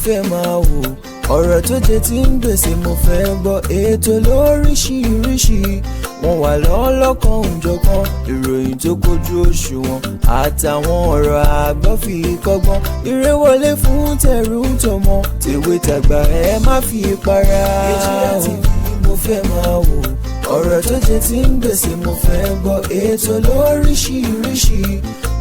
fẹ́ máa wò. Ọ̀rọ̀ tó jẹ ti ń gbèsè mo fẹ́ gbọ́. Ètò lóríṣiríṣi wọ́n wà lọ́lọ́kan òjọ̀kan. Ìròyìn tó kojú òṣùwọ̀n àtàwọn ọ̀rọ̀ àgbọ́ fi kọ́gbọ́n. Eré wọlé fún tẹ̀rù tọmọ, tèwe tàgbà, ẹ má fi para. BGI TV mo fẹ́ máa wò. Ọ̀rọ̀ tó jẹ ti ń gbèsè mo fẹ́ gbọ́. Ètò lóríṣiríṣi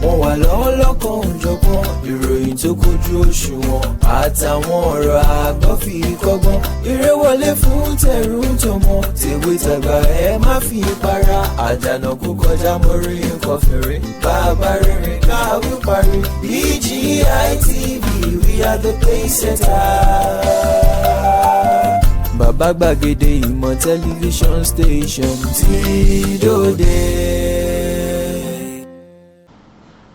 wọ́n wà lọ́lọ́kan òjọ̀kan. Ìròyìn tó kojú òṣùwọ̀n àtàwọn ọ̀rọ̀ àgbọ́ fi kọ́gbọ́n. Eré wọlé fún tẹ̀rù tọmọ, tèwe tàgbà, ẹ má fi para. Àdànà kó kọjá mórí nǹkan fèrè. Bàbá rere káwí parí. BGI TV, we are the pace setter. Bàbá gbàgede ìmọ̀ tẹlifíṣọ̀n station tí dòde.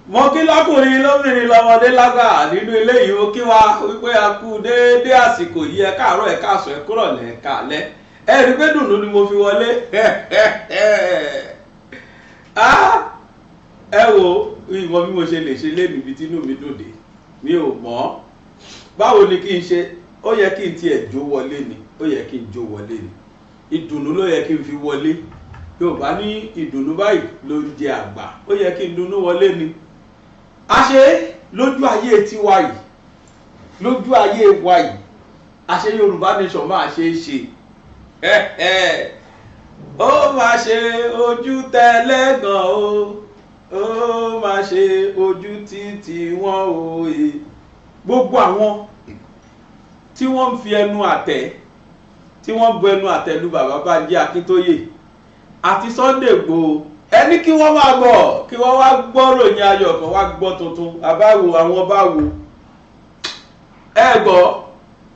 Mo kí lọ́kùnrin, lóbìnrin, lọ́mọdé, lágbà nínú ilé yìí. Ó kí wa wípé a kú déédé àsìkò yìí. Ẹ káàárọ̀, ẹ káàsán, ẹ kúrọ̀lẹ́, ẹ káalẹ́. Ẹ rí pé dùnú ni mo fi wọlé. Ah, ẹ wo ìmọ̀ bí mo ṣe lè ṣe lé níbi tí inú mi dùn dé. Mi ò mọ̀ báwo ni kí n ṣe. Ó yẹ kí n tiẹ̀ jó wọlé ni, ó yẹ kí n jó wọlé ni. Ìdùnnú ló yẹ kí n fi wọlé. Yorùbá ní ìdùnnú báyìí ló ń jẹ àgbà. Ó yẹ kí n dunnú wọlé ni. A ṣe lójú ayé tiwa yìí, lójú ayé wa yìí, àṣẹ Yorùbá nation máa ṣe é ṣe. Ó máa ṣe ojú tẹlẹ́gàn o, ó máa ṣe ojú títí wọn o. Gbogbo àwọn tí wọ́n ń fi ẹnu àtẹ́, tí wọ́n bu ẹnu àtẹ́ lu bàbá Bánjí Akíntóyè àti Sunday Igboho, ẹni kí wọ́n máa bọ̀, kí wọ́n wá gbọ́ ròyìn ayọ̀ kan, wá gbọ́ tuntun. Àbáwo àwọn báwo ẹ gbọ́,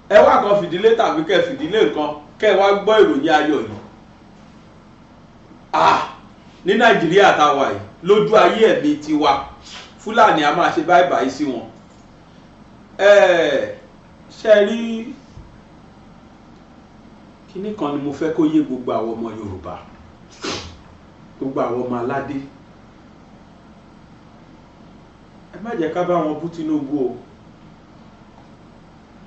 ẹ wá kan fìdílé tàbí kẹ́ fìdílé nǹkan, kẹ́ ẹ wá gbọ́ ìròyìn ayọ̀ yìí. Ah, ní Nàìjíríà tá a wà yìí, lójú ayé ẹ̀mí tiwa, Fúlàní a máa ṣe báyìí báyìí sí wọn. Ẹ ṣe rí kinní kan ni mo fẹ́ kó yé gbogbo àwọn ọmọ Yorùbá, gbogbo àwọn ọmọ aládé. Ẹ má jẹ́ ká bá wọn bú Tinubu o.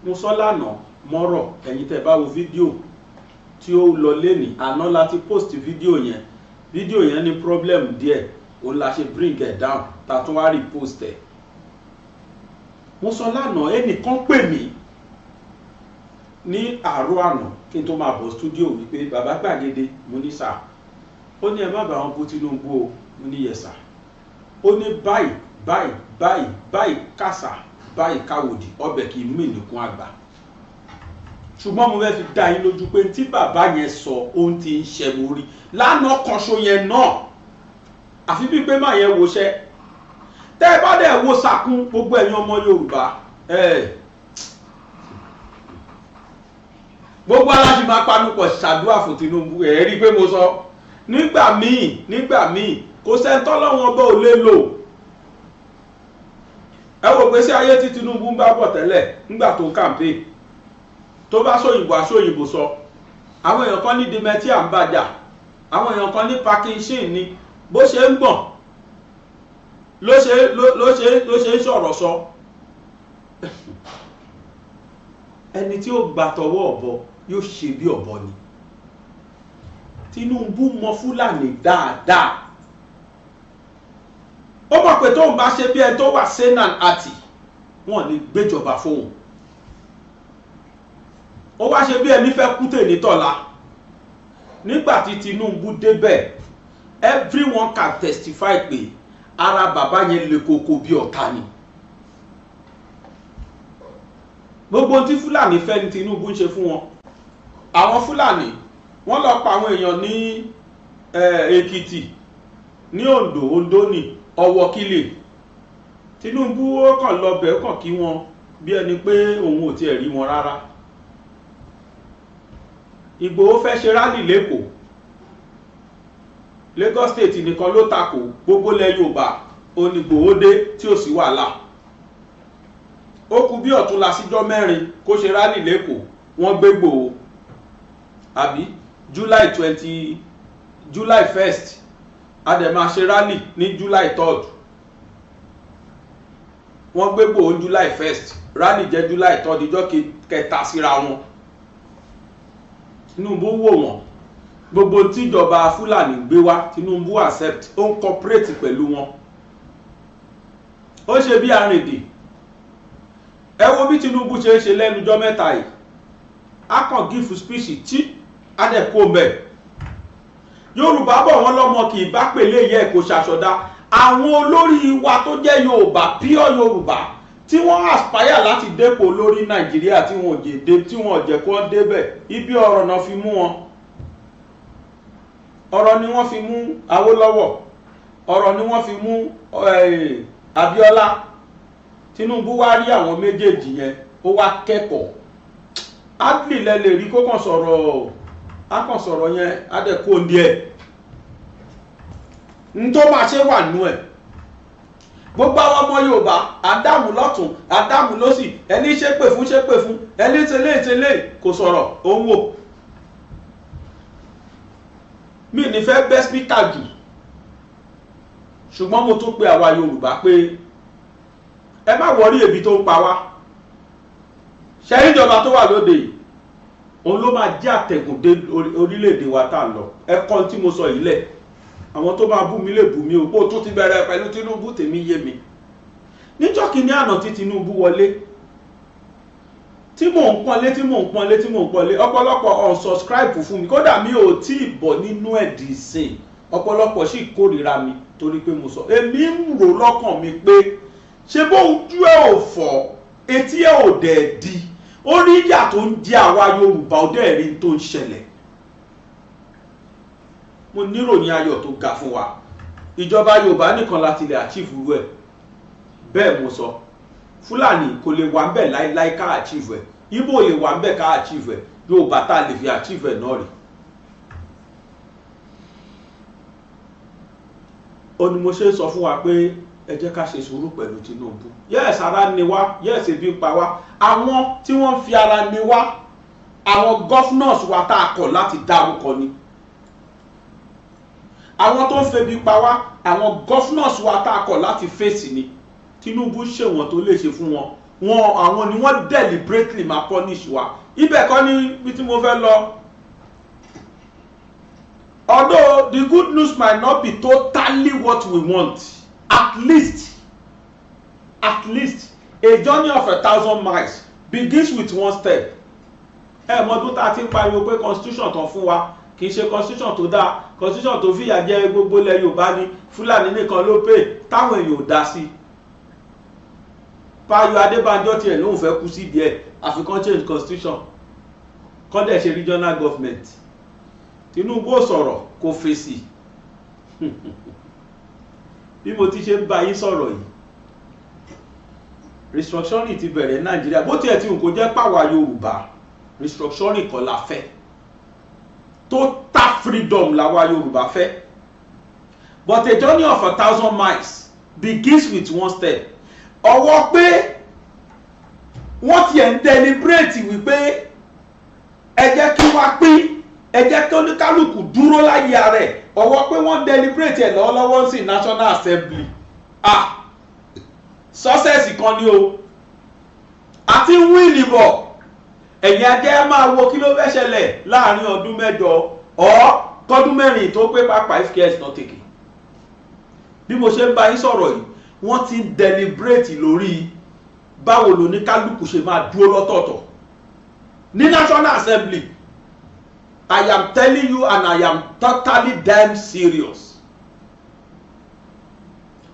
Mo sọ lánàá mọ́rọ̀, ẹ̀yin tẹ́ bá wo fídíò tí ó lọ lénìí, àná láti post fídíò yẹn. Fídíò yẹn ní problem díẹ̀, òun la ṣe bring it down, ta tún wá repost ẹ̀. Mo sọ lánàá, ẹnìkan pè mí ní àárọ̀ àná kí n tó máa bọ̀ studio wípé, "Bàbá gbàgede." Mo ní, "Sir." Ó ní, "Ẹ má bá wọn bú Tinubu o." Mo ní, "Yes sir." Ó ní, "Báyìí báyìí báyìí báyìí kàṣà báyìí káwòdì, ọbẹ̀ kì í mì nìkún àgbà." Ṣùgbọ́n mo fẹ́ fi dá yín lójú pé tí bàbá yẹn sọ, ohun tí ń ṣe mo rí lánàá kan ṣo yẹn náà, àfi bíi pé máa yẹn woṣẹ́. Tẹ́ ẹ bá dẹ̀ wo sàkún, gbogbo ẹ̀yin ọmọ Yorùbá, ẹ̀ gbogbo aláṣẹ máa panupọ̀ ṣàdúrà fún Tinubu. Ẹ̀ rí i pé mo sọ nígbà míì, nígbà míì, kò sẹ́ńtọ́ lọ́wọ́n bó lè lò. Ẹ wò pé sí ayé tí Tinubu ń bá bọ̀ tẹ́lẹ̀ nígbà tó ń campaign, tó bá sóyìnbó, aṣóyìnbó sọ. Àwọn èèyàn kan ní dementia ń bàjá, àwọn èèyàn kan ní Parkinson ni. Bó ṣe ń gbọ̀n ló ṣe ń sọ̀rọ̀ sọ. Ẹni tí ó gbà tọwọ́ ọ̀bọ yóò ṣe bí ọ̀bọ ni. Tinubu mọ Fúlàní dáadáa. Ó mọ̀ pé tóun bá ṣe bí ẹni tó wà sane àti wọn ní gbéjọba fóun. Ó wá ṣe bí ẹni fẹ́ kú tèní tọ̀la. Nígbà tí Tinubu débẹ̀, everyone can testify pé ara bàbá yẹn le koko bí ọ̀tá ni. Gbogbo tí Fúlàní fẹ́ ni Tinubu ń ṣe fún wọn. Àwọn Fúlàní, wọ́n lọ pa àwọn èèyàn ní Èkìtì, ní Oǹdó, Oǹdó ní Ọ̀wọ̀ kílè. Tinubu ó kàn lọ bẹ̀, ó kàn kí wọn bí ẹni pé òun ò tiẹ̀ rí wọn rárá. Ìgbòho fẹ́ ṣe rally l'Ékòó. Lagos State nìkan ló takò. Gbogbo ilẹ̀ Yorùbá ó ní Ìgbòho dé tí ò sí wàhálà. Ó kù bí ọ̀túnla síjọ́ 4 kó ṣe rally l'Ékòó, wọ́n gbé Ìgbòho. Àbí July 20, July 1st, a dẹ̀ máa ṣe rally ní July 3rd. Wọ́n gbé Ìgbòho July 1st. Rally jẹ́ July 3rd, ìjọ́ kẹta síra wọn. Tinubu wò wọ́n, gbogbo tíjọba Fúlàní gbé wá, Tinubu accept, ó ń cooperate pẹ̀lú wọn, ó ṣe bí arìndì. Ẹ wo bí Tinubu ṣe ń ṣe lẹ́nujọ́ mẹ́ta yìí. A kàn give speech tí a dẹ̀ kó mbẹ̀. Yorùbá bọ̀, wọ́n lọ́mọ kì í bá pèlè yẹ kó ṣàṣọdá. Àwọn olórí wa tó jẹ́ Yorùbá, pure Yorùbá, tí wọ́n aspire láti dépò lórí Nàìjíríà, tí wọ́n ò jẹ́ tí wọ́n ò jẹ́ kó débẹ̀, ibi ọ̀rọ̀ náà fi mú wọn. Ọ̀rọ̀ ni wọ́n fi mú Awólọ́wọ̀, ọ̀rọ̀ ni wọ́n fi mú Abíọ́lá. Tinubu wá rí àwọn méjèèjì yẹn, ó wá kẹ́kọ̀ọ́. Hardly lẹ lè rí kó kàn sọ̀rọ̀, á kàn sọ̀rọ̀ yẹn, á dẹ̀ kó díẹ̀ n tó máa ṣe wà nú ẹ̀. Gbogbo àwọn ọmọ Yorùbá, àdàmú lọ́tún, àdàmú lọ́sì, ẹni ṣépè fún, ṣépè fún ẹni, tẹ́lẹ̀ tẹ́lẹ̀ kò sọ̀rọ̀, ó ń wò mí ní fẹ́ bẹ́ speaker jù. Ṣùgbọ́n mo tún pe àwa Yorùbá pé ẹ má worry, ebi tó ń pa wá ṣe, ìjọba tó wà lóde yìí, òun ló máa jẹ́ àtẹ̀gùn dé orílẹ̀-èdè wa tá à ń lọ. Ẹ̀kọ́ tí mo sọ yìí lẹ̀, àwọn tó máa bú mi lè bú mi o, bó tún ti bẹ̀rẹ̀ pẹ̀lú Tinubu, tèmi yé mi. Níjọ́ kìíní àná tí Tinubu wọlé, tí mò ń pọ́nlé, tí mò ń pọ́nlé, tí mò ń pọ́nlé, ọ̀pọ̀lọpọ̀ unsubscribe fún mi. Kódà mi ò tí ì bọ̀ nínú ẹ̀dì ìsìn, ọ̀pọ̀lọpọ̀ sì kórìíra mi torí pé mo sọ. Èmi ń rò lọ́kàn mi pé ṣé bóun ojú ẹ̀ ò fọ́, etí ẹ̀ ò dẹ̀ di, ó rí ìyà tó ń jẹ àwa Yorùbá, ó dẹ̀ rí tó ń ṣẹlẹ̀. Mo níròyìn ayọ̀ tó ga fún wa: ìjọba Yorùbá nìkan láti lè achieve irú ẹ̀ bẹ́ẹ̀. Mo sọ, Fúlàní kò lè wà ń bẹ̀ láíláí ká achieve ẹ̀, Ìgbò lè wà ń bẹ̀ ká achieve ẹ̀, Yorùbá tá a lè fi achieve ẹ̀ náà rí. Ó ní mo ṣe ń sọ fún wa pé ẹ jẹ́ ká ṣe sùúrù pẹ̀lú Tinubu. Yes, ara ni wá. Yes, ebi ń pa wá. Àwọn tí wọ́n fi ara ni wá, àwọn governors wa tá a kọ̀ láti dárúkọ ni àwọn tó ń febi pa wá, àwọn governors wa tá a kọ̀ láti fèsì ni. Tinubu ṣèwọ̀n tó lè ṣe fún wọn. Wọn àwọn ni wọ́n deliberately máa punish wa. Ibẹ̀ kọ́ ní bí tí mo fẹ́ lọ. Although the good news might not be totally what we want, at least a journey of 1,000 miles begins with one step. Ẹ mọdún tá a ti ń pariwo pé constitution tán fún wa kì í ṣe constitution tó dáa, constitution tó fìyà jẹ gbogbo ilẹ̀ Yorùbá ni, Fúlàní nìkan ló pè, táwọn èèyàn ò dá sí. Báyọ̀ Adébánjọ tiẹ̀ lóun fẹ́ kú sí díẹ̀, àfikún change constitution, kọ́ dẹ̀ ṣe regional government. Tinubu ò sọ̀rọ̀, kò fèsì. Bí mo ti ṣe ń bá yín sọ̀rọ̀ yìí, restructuring ti bẹ̀rẹ̀ Nàìjíríà. Bó tiẹ̀ ti hù kó jẹ́ pàwà Yorùbá, restructuring kọ́ la fẹ́, total freedom làwa Yorùbá fẹ́. But a journey of 1,000 miles begins with one step. Ọwọ́ pé wọ́n tiẹ̀ ń deliberate wípé ẹ jẹ́ kí wá pín, ẹ jẹ́ kí oníkálukú dúró láyé ara ẹ̀, ọwọ́ pé wọ́n deliberate ẹ̀ lọ́wọ́lọ́wọ́ sí National Assembly, ah, success kan ni o àti win bọ̀. Ẹ̀yin ajẹ́ máa wo kí ló fẹ́ ṣẹlẹ̀ láàrin ọdún 8 ọ̀ kọ́dún 4 tó pé pápá, if care is not taken. Bí mo ṣe ń bá yín sọ̀rọ̀ yìí, wọ́n ti ń deliberate lórí báwo lóníkálukú ṣe máa dúró lọ́tọ̀ọ̀tọ̀ ní National Assembly. I am telling you, and I am totally damn serious.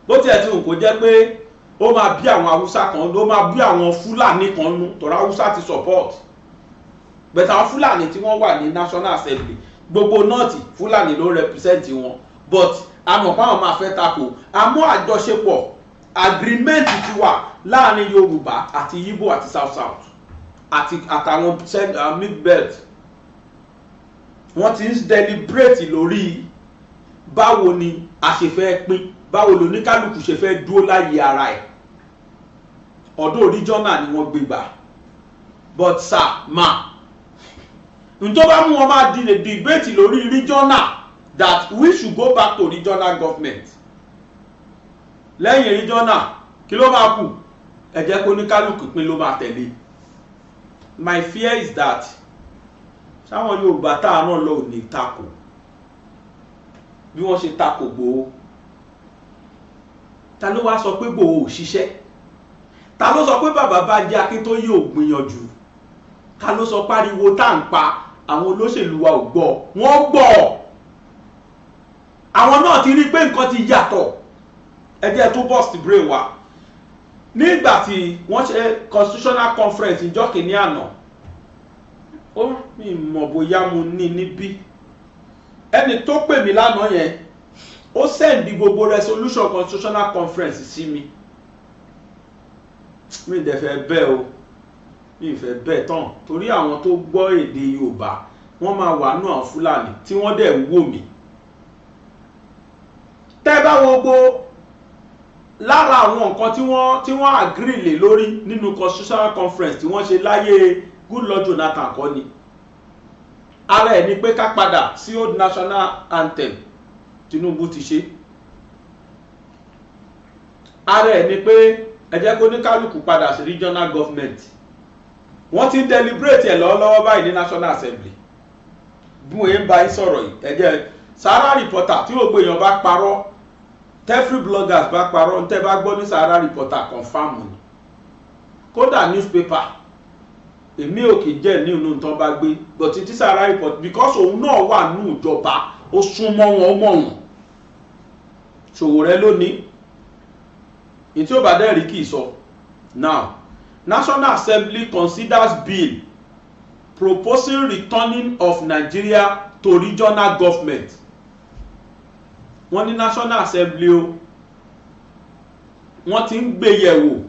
Bó tiẹ̀ ti hù kó jẹ́ pé ó máa bí àwọn Haúsá kan, ó máa bí àwọn Fúlàní kan nú, tọ́ra Haúsá ti support, but àwọn Fúlàní tí wọ́n wà ní National Assembly, gbogbo North, Fúlàní ló represent wọn, but àmọ̀ páwọn máa fẹ́ takò. Àmọ́ àjọṣepọ̀, agreement ti wà láàrin Yorùbá àti Igbo àti South South àti àtàwọn mid belt. Wọ́n ti ń deliberate lórí báwo ni a ṣe fẹ́ pín, báwo lóníkálukú ṣe fẹ́ dúró láyé ara ẹ̀. Ọ̀dọ̀ regional ni wọ́n gbé gbà, but sir, ma n tó bá mú wọn máa di debate lórí regional, that we should go back to regional government. Lẹ́yìn regional, kí ló máa kù? Ẹ jẹ́ kó ní kálukú pín ló máa tẹ̀lé. My fear is that sáwọn Yorùbá tá a náà lọ ò ní takò bí wọ́n ṣe takò Ìgbòho. Ta ló wá sọ pé Ìgbòho ò ṣiṣẹ́? Ta ló sọ pé bàbá Bánjí Akíntóyè ò gbìyànjú? Ta ló sọ pariwo tá à ń pa àwọn olóṣèlú wa ò gbọ́? Wọ́n gbọ́. Àwọn náà ti rí i pé nǹkan ti yàtọ̀. Ẹ jẹ́ tó burst brain wa. Nígbà tí wọ́n ṣe constitutional conference ìjọ́ kìíní àná, ó mi mọ̀ bóyá mo ní níbí. Ẹni tó pè mí lánàá yẹn, ó send gbogbo resolution constitutional conference sí mi. Mi dẹ̀ fẹ́ bẹ́ẹ̀ o, mi fẹ́ bẹ́ẹ̀ tán, torí àwọn tó gbọ́ èdè Yorùbá, wọ́n máa wà nù àwọn Fúlàní tí wọ́n dẹ̀ ń wò mí. Tẹ́ bá wo gbogbo lára àwọn nǹkan tí wọ́n agree lé lórí nínú constitutional conference tí wọ́n ṣe láyé Goodluck Jonathan kọ́ ni, ara ẹ̀ ni pé ká padà sí old national anthem. Tinubu ti ṣe. Ara ẹ̀ ni pé ẹ jẹ́ kó ní kálukú padà sí regional government. Wọ́n ti ń deliberate ẹ̀ lọ́wọ́lọ́wọ́ báyìí ní National Assembly. Bí wọ́n ń bá yín sọ̀rọ̀ yìí, ẹ jẹ́ Sahara Reporter tí gbogbo èèyàn bá parọ́, tẹ́frí bloggers bá parọ́, tẹ́ bá gbọ́ ní Sahara Reporter, confam ni. Kódà newspaper, èmi ò kì í jẹ́ ní inú tán bá gbé, but títí Sahara Reporter, because òun náà wà ní ìjọba, ó súnmọ́ wọn, ó mọ̀ wọ́n. Sowore lónìí ní tí ó bá dẹ́ rí kì í sọ. Now, National Assembly considers bill proposing returning of Nigeria to regional government. Wọ́n ní National Assembly o, wọ́n ti ń gbé yẹ̀wò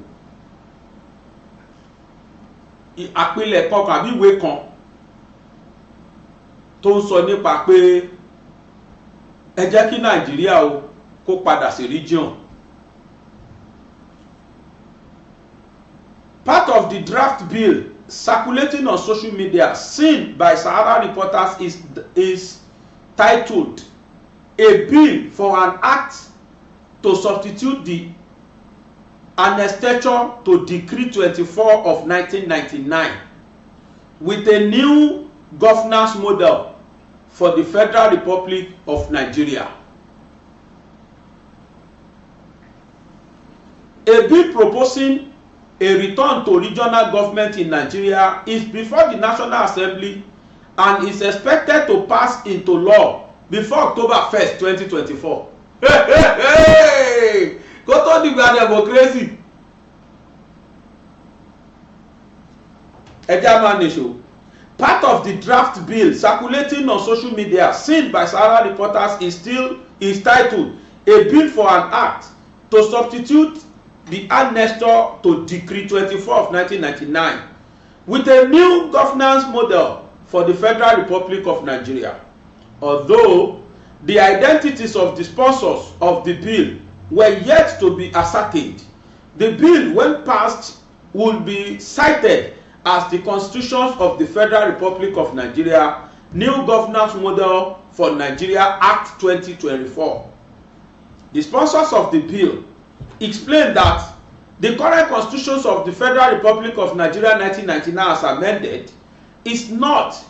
àpilẹ̀kọ àbí ìwé kan tó ń sọ nípa pé ẹ jẹ́ kí Nàìjíríà o kó padà sí region. Part of the draft bill circulating on social media seen by Sahara Reporters is titled "A Bill for an Act to Substitute the Annexure to Decree 24 of 1999 with a new governance model for the Federal Republic of Nigeria." A bill proposing a return to regional government in Nigeria is before the National Assembly and is expected to pass into law before October 1st, 2024. Hey, hey, hey! Kó tó dìgbà democracy, ẹjẹ́ máa nìṣó. Part of the draft bill circulating on social media seen by Sahara Reporters is titled "A Bill for an Act to Substitute the Annexure to Decree 24 of 1999 with a new governance model for the Federal Republic of Nigeria." Although the identities of the sponsors of the bill were yet to be ascertained, the bill, when passed, would be cited as the Constitution of the Federal Republic of Nigeria, New Governance Model for Nigeria Act 2024. The sponsors of the bill explained that the current Constitution of the Federal Republic of Nigeria 1999 as amended is not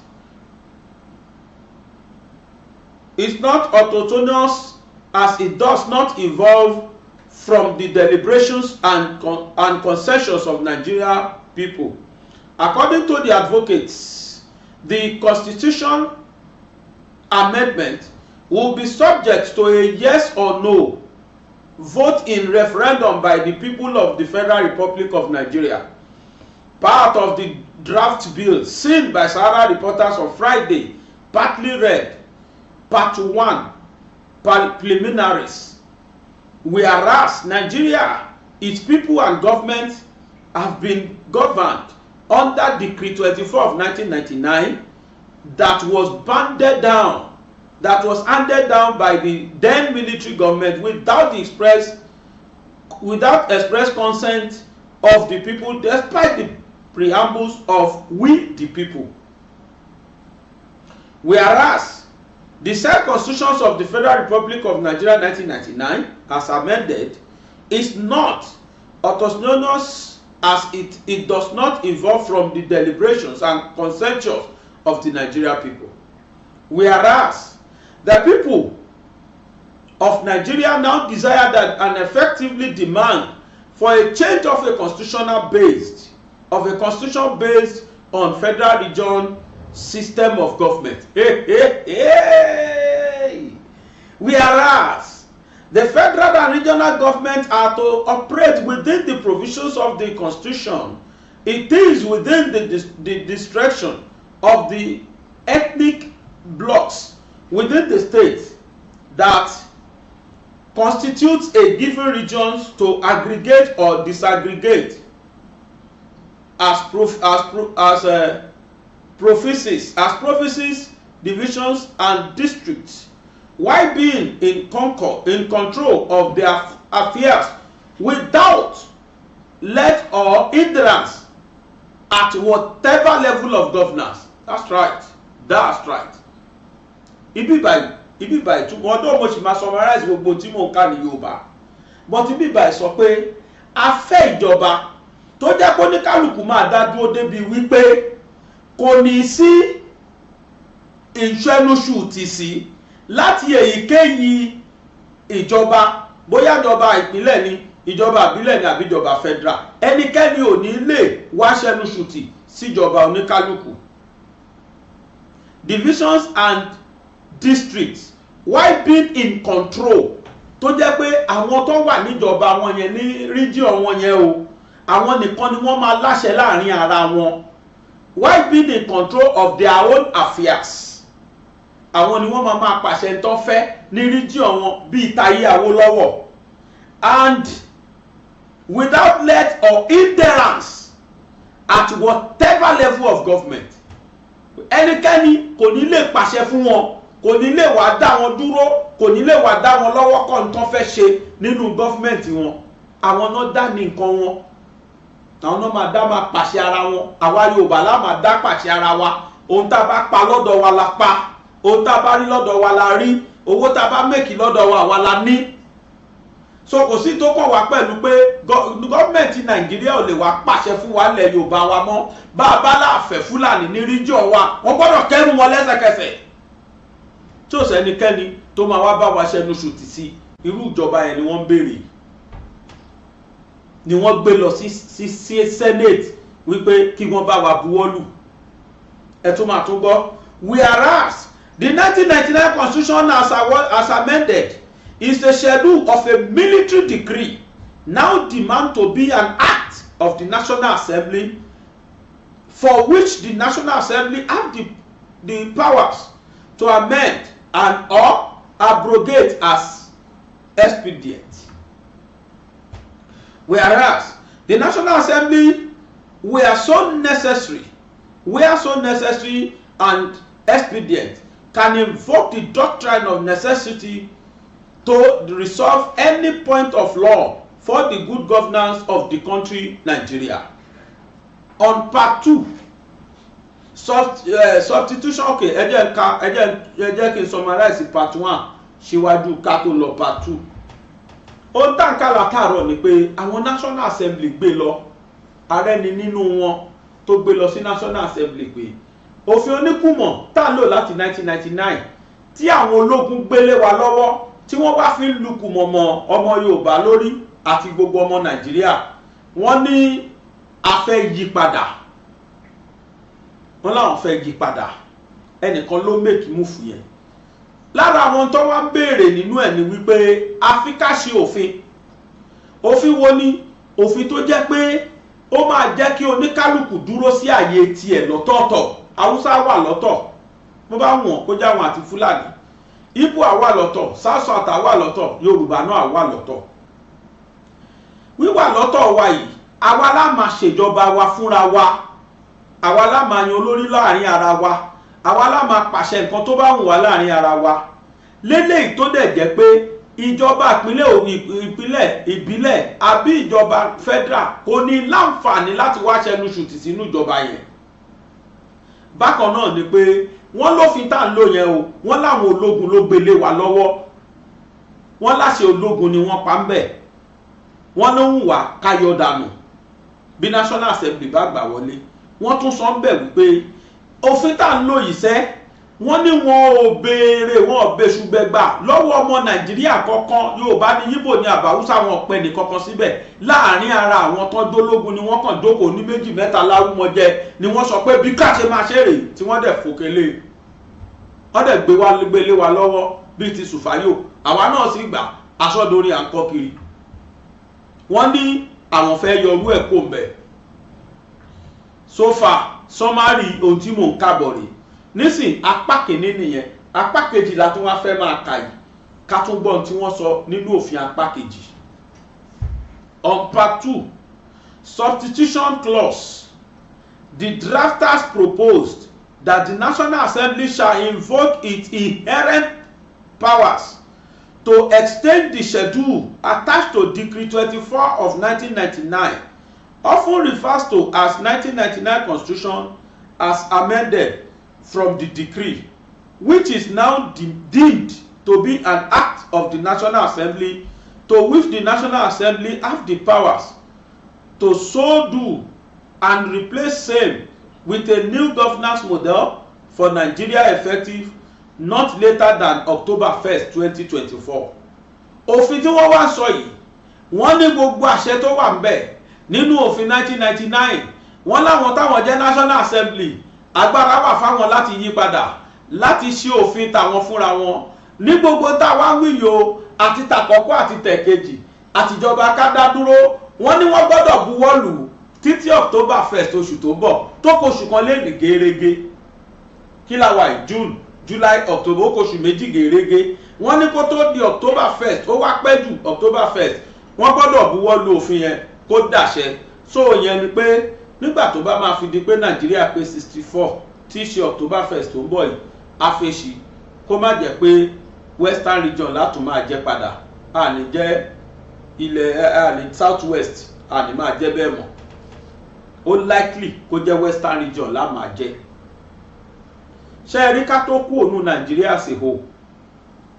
autochthonous, as it does not evolve from the deliberations and concessions of Nigeria people. According to the advocates, the constitution amendment will be subject to a yes or no vote in referendum by the people of the Federal Republic of Nigeria. Part of the draft bill seen by Sahara Reporters on Friday partly read, Part 1, Preliminaries. Whereas Nigeria, its people and government have been governed under Decree 24 of 1999 that was handed down by the then military government without express consent of the people, despite the preambles of "we the people." Whereas the said Constitutions of the Federal Republic of Nigeria 1999 as amended is not autonomous. as it does not evolve from the deliberations and consensus of the Nigeria people. Whereas the people of Nigeria now desire that and effectively demand for a change of a constitution based on federal region system of government. Hey, hey, hey. Whereas the federal and regional government are to operate within the provisions of the constitution, it is within the discretion of the ethnic blocks within the state that constitutes a given regions to aggregate or disaggregate as provinces, divisions and districts, while being in control of their affairs without let or hindrance at whatever level of governance. That's right, that's right. Ibi báyìí túmọ̀ ọdún, mo sì máa summarize gbogbo tí mò ń kà ní Yorùbá, but ibi báyìí sọ pé a fẹ́ ìjọba tó jẹ́ pé oníkálukú máa dá dúró débi wípé kò ní sí ìṣẹ́nuṣù tì sí láti èyíkéyìí ìjọba, bóyá ìjọba ìpínlẹ̀ ni, ìjọba ìbílẹ̀ ni, àbí ìjọba federal. Ẹnikẹ́ni ò ní lè wá ṣẹnuṣù tì síjọba oníkálukú. Divisions and districts while being in control, tó jẹ́ pé àwọn tó wà níjọba wọn yẹn, ní region wọn yẹn o, àwọn nìkan ni wọ́n máa láṣẹ láàrin ara wọn, while being in control of their own affairs. Àwọn ni wọ́n máa pàṣẹ tó fẹ́ ní region wọn bíi tayé Awólọ́wọ̀, and without let or hindrance at whatever level of government. Ẹnikẹ́ni kò ní lè pàṣẹ fún wọn, kò ní lè wá dá wọn dúró, kò ní lè wá dá wọn lọ́wọ́ kọ́ nǹkan fẹ́ ṣe nínú government wọn. Àwọn náà dá ní nǹkan wọn, àwọn náà máa dá máa pàṣẹ ara wọn. Àwa Yorùbá la máa dá pàṣẹ ara wa. Ohun tá a bá pa lọ́dọ̀ wa la pa, ohun tá a bá rí lọ́dọ̀ wa la rí, owó tá a bá make lọ́dọ̀ wa, àwa la ní. So kò sí tó kàn wá pẹ̀lú pé government Nàìjíríà ò lè wá pàṣẹ fún wa lẹ̀ Yorùbá wa mọ́. Bá a bá láàfẹ́ Fúlàní ní region wa, wọ́n gbọ́dọ̀ kẹ́rù wọn lẹ́sẹ̀kẹsẹ̀, tí ò sẹ́nikẹ́ni tó máa wá bá wa ṣẹnu ṣùtì sí. Irú ìjọba yẹn ni wọ́n ń béèrè, ni wọ́n gbé lọ sí Senate wípé kí wọ́n bá wa buwọ́lù. Ẹ tún máa tún gbọ́. Whereas the 1999 constitution as amended is a schedule of a military decree now demand to be an act of the National Assembly, for which the National Assembly have the powers to amend and or abrogate as expedient. Whereas the National Assembly were so necessary and expedient can invoke the doctrine of necessity to resolve any point of law for the good governance of the country Nigeria. On part two, substitution. Okay, ẹ jẹ́ ká ẹ jẹ́ kí n summarize part one síwájú ká tó lọ part two. Ohun tá n kà látàárọ̀ ni pé àwọn National Assembly gbé lọ, ààrẹ ni nínú wọn tó gbé lọ sí National Assembly pé òfin oníkùmọ̀ tá a lò láti 1999, tí àwọn ológun gbélé wa lọ́wọ́, tí wọ́n wá fi ń lukùmọ̀ mọ́ ọmọ Yorùbá lórí àti gbogbo ọmọ Nàìjíríà, wọ́n ní a fẹ́ yí padà. Wọ́n láwọn fẹ́ yí padà. Ẹnìkan ló make move yẹn. Lára àwọn tó wá ń béèrè nínú ẹ̀ ni wípé àfi ká ṣe òfin. Òfin wo ni? Òfin tó jẹ́ pé ó máa jẹ́ kí oníkálukú dúró sí àyè tiẹ̀ lọ́tọ̀ọ̀tọ̀. Haúsá wà lọ́tọ̀, bó bá wọ̀n kó jẹ́ àwọn àti Fúlàní. Ìgbò àwà lọ́tọ̀, South àwà lọ́tọ̀, Yorùbá náà wà lọ́tọ̀. Wíwà lọ́tọ̀ wa yìí, àwa la máa ṣèjọba wa fúnra wa, àwa la máa yan olórí láàrin ara wa, àwa la máa pàṣẹ nǹkan tó bá wù wá láàrin ara wa lélẹ́yìí, tó dẹ̀ jẹ́ pé ìjọba ìpínlẹ̀, ìpínlẹ̀ ìbílẹ̀ àbí ìjọba federal kò ní láǹfààní láti wá ṣẹnu ṣùtì sínú ìjọba yẹn. Bákan náà ni pé wọ́n lófin tá à ń lò yẹn o, wọ́n láwọn ológun ló gbélé wa lọ́wọ́, wọ́n láṣẹ ológun ni wọ́n pa ń bẹ̀, wọ́n ló ń wà káyọ̀ dànù. Bí National Assembly bá gbà wọlé, wọ́n tún sọ ń bẹ̀ wípé òfin tá à ń lò yìí sẹ́, wọ́n ní wọn ò béèrè, wọn ò bẹ́sùgbẹ́gbà lọ́wọ́ ọmọ Nàìjíríà kankan, Yorùbá ní, Yíbò ní, àbáwúsá, wọn ọ̀pẹ nìkankan síbẹ̀. Láàrin ara àwọn tán jólógun ni wọ́n kàn jókòó ní méjì mẹ́ta lárúmọjẹ ni wọ́n sọ pé bí ká ṣe máa ṣe rèé, tí wọ́n dẹ̀ fòkèlè, wọ́n dẹ̀ gbé wa gbélé wa lọ́wọ́ bíi ti sùfáyò. Àwa náà sì gbà aṣọ́dorin à ń kọ́ kiri. Wọ́n ní àwọn fẹ́ yọrú ẹ̀ kó mbẹ̀. So far, summary ohun tí mò ń kàbọ̀ rèé nísìn. Apá kìíní nìyẹn. Apá kejì la tún wá fẹ́ máa kà yìí, ká tún gbọ́ ohun tí wọ́n sọ nínú òfin apá kejì. On part two, substitution clause, the drafters proposed that the National Assembly shall invoke its inherent powers to extend the schedule attached to Decree 24 of 1999, often refers to as 1999 Constitution as amended, from the decree, which is now deemed to be an act of the National Assembly, to which the National Assembly have the powers to so do, and replace same with a new governance model for Nigeria effective not later than October 1st, 2024. Òfin tí wọ́n wá sọ yìí, wọ́n ní gbogbo àṣẹ tó wà ńbẹ̀ nínú òfin 1999, wọ́n láwọn táwọn jẹ́ National Assembly, agbára wà fáwọn láti yí padà, láti ṣe òfin tàwọn fúnra wọn ní gbogbo táwa ń wíyò o, àti tàkọ́kọ́ àti tẹ̀kejì àtijọba ká dá dúró. Wọ́n ní wọ́n gbọ́dọ̀ buwọ́ lù ú títí October 1st, oṣù tó bọ̀, tó kó oṣù kan léèdì gẹ́rẹ́gẹ́. Kí la wà yìí? June, July, October, ó kó oṣù 2 gẹ́rẹ́gẹ́. Wọ́n ní kó tó di October 1st, ó wá pẹ́ jù October 1st, wọ́n gbọ́dọ̀ buwọ́ lù òfin yẹn kó dàṣẹ. So yẹn ni pé nígbà tó bá máa fi di pé Nàìjíríà pé 64, tí í ṣe October 1st tó ń bọ̀ yìí, àfẹ̀sì kó má jẹ́ pé Western Region látún máa jẹ́ padà, àní jẹ́ ilẹ̀, àní South West, àní máa jẹ́ bẹ́ẹ̀ mọ́. Ó likely kó jẹ́ Western Region lá máa jẹ́. Ṣé ẹ rí, ká tó kú òun Nàìjíríà sì hò,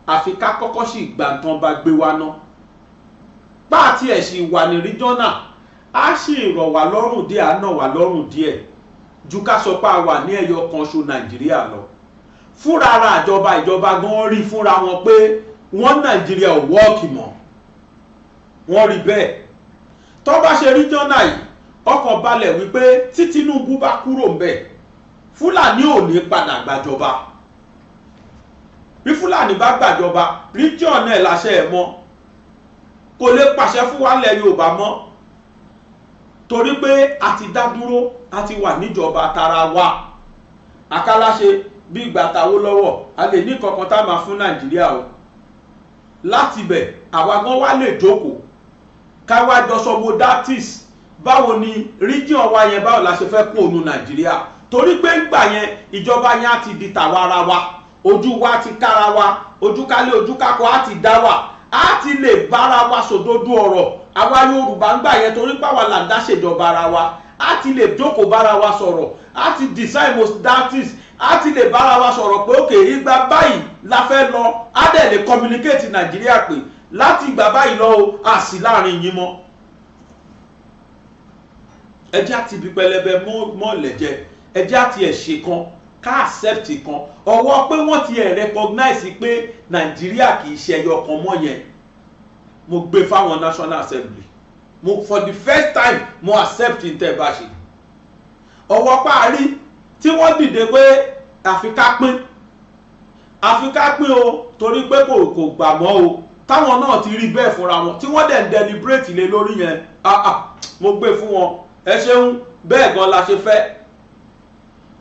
àfi ká kọ́kọ́ sì gbà tán bá gbé wa ná páàtì ẹ̀ sì wà ní regional, á sì rọ̀ wá lọ́rùn díẹ̀, á nà wá lọ́rùn díẹ̀ ju ká sọ pé a wà ní ẹyọ kan ṣo Nàìjíríà lọ. Fúnra ara ìjọba gan rí fúnra wọn pé wọ́n Nàìjíríà ò work mọ́. Wọ́n rí bẹ́ẹ̀. Tó bá ṣe regional yìí, ọkàn balẹ̀ wípé tí Tinubu bá kúrò ń bẹ̀, Fúlàní ò ní padà gbàjọba. Bí Fúlàní bá gbàjọba, region náà láṣẹ ẹ̀ mọ́, kò lè pàṣẹ fún wa lẹ̀ Yorùbá mọ́, torí pé a ti dá dúró, a ti wà níjọba tara wa. Akáláṣe bí ìgbà tàwó lọ́wọ́, a lè ní kankan tá a máa fún Nàìjíríà o. Láti bẹ̀, àwa gan wá lè jókòó, ká wá jọ sọ modalities, báwo ni region wa yẹn, báwo la ṣe fẹ́ kó òun Nàìjíríà, torí pé ńgbà yẹn ìjọba yẹn á ti di tàwa ara wa, ojú wa ti kára wa, ojú kálé, ojú kákọ á ti dá wà, á ti lè bára wa sòdodo ọ̀rọ̀. Àwa Yorùbá ń gbà yẹn, torí pàwọn là ń dá ṣèjọba ara wa, á ti lè jókòó bára wa sọ̀rọ̀, á ti design modalities, á ti lè bára wa sọ̀rọ̀ pé òkè, ìgbà báyìí la fẹ́ lọ. Á dẹ̀ lè communicate Nàìjíríà pé láti ìgbà báyìí lọ o, àsì láàrin yín mọ́. Ẹ jẹ́ àti ibi pẹlẹbẹ mọ́ọ̀lẹ̀ jẹ, ẹ jẹ́ àti ẹ̀ ṣe kan, ká accept kan ọwọ́ pé wọ́n ti ẹ̀ recognize pé Nàìjíríà kì í ṣe ẹyọ kan mọ́ yẹn. Mo gbé fáwọn National Assembly, mo for the first time mo accept ní tẹ́ ẹ bá ṣe. Ọwọ́ parí tí wọ́n dìde pé àfi ká pín, àfi ká pín o, torí pé kò gbà mọ́ o, táwọn náà ti rí bẹ́ẹ̀ fúnra wọn, tí wọ́n dẹ̀ ń deliberate lé lórí yẹn, ah ah, mo gbé fún wọn. Ẹ ṣeun, bẹ́ẹ̀ gan la ṣe fẹ́.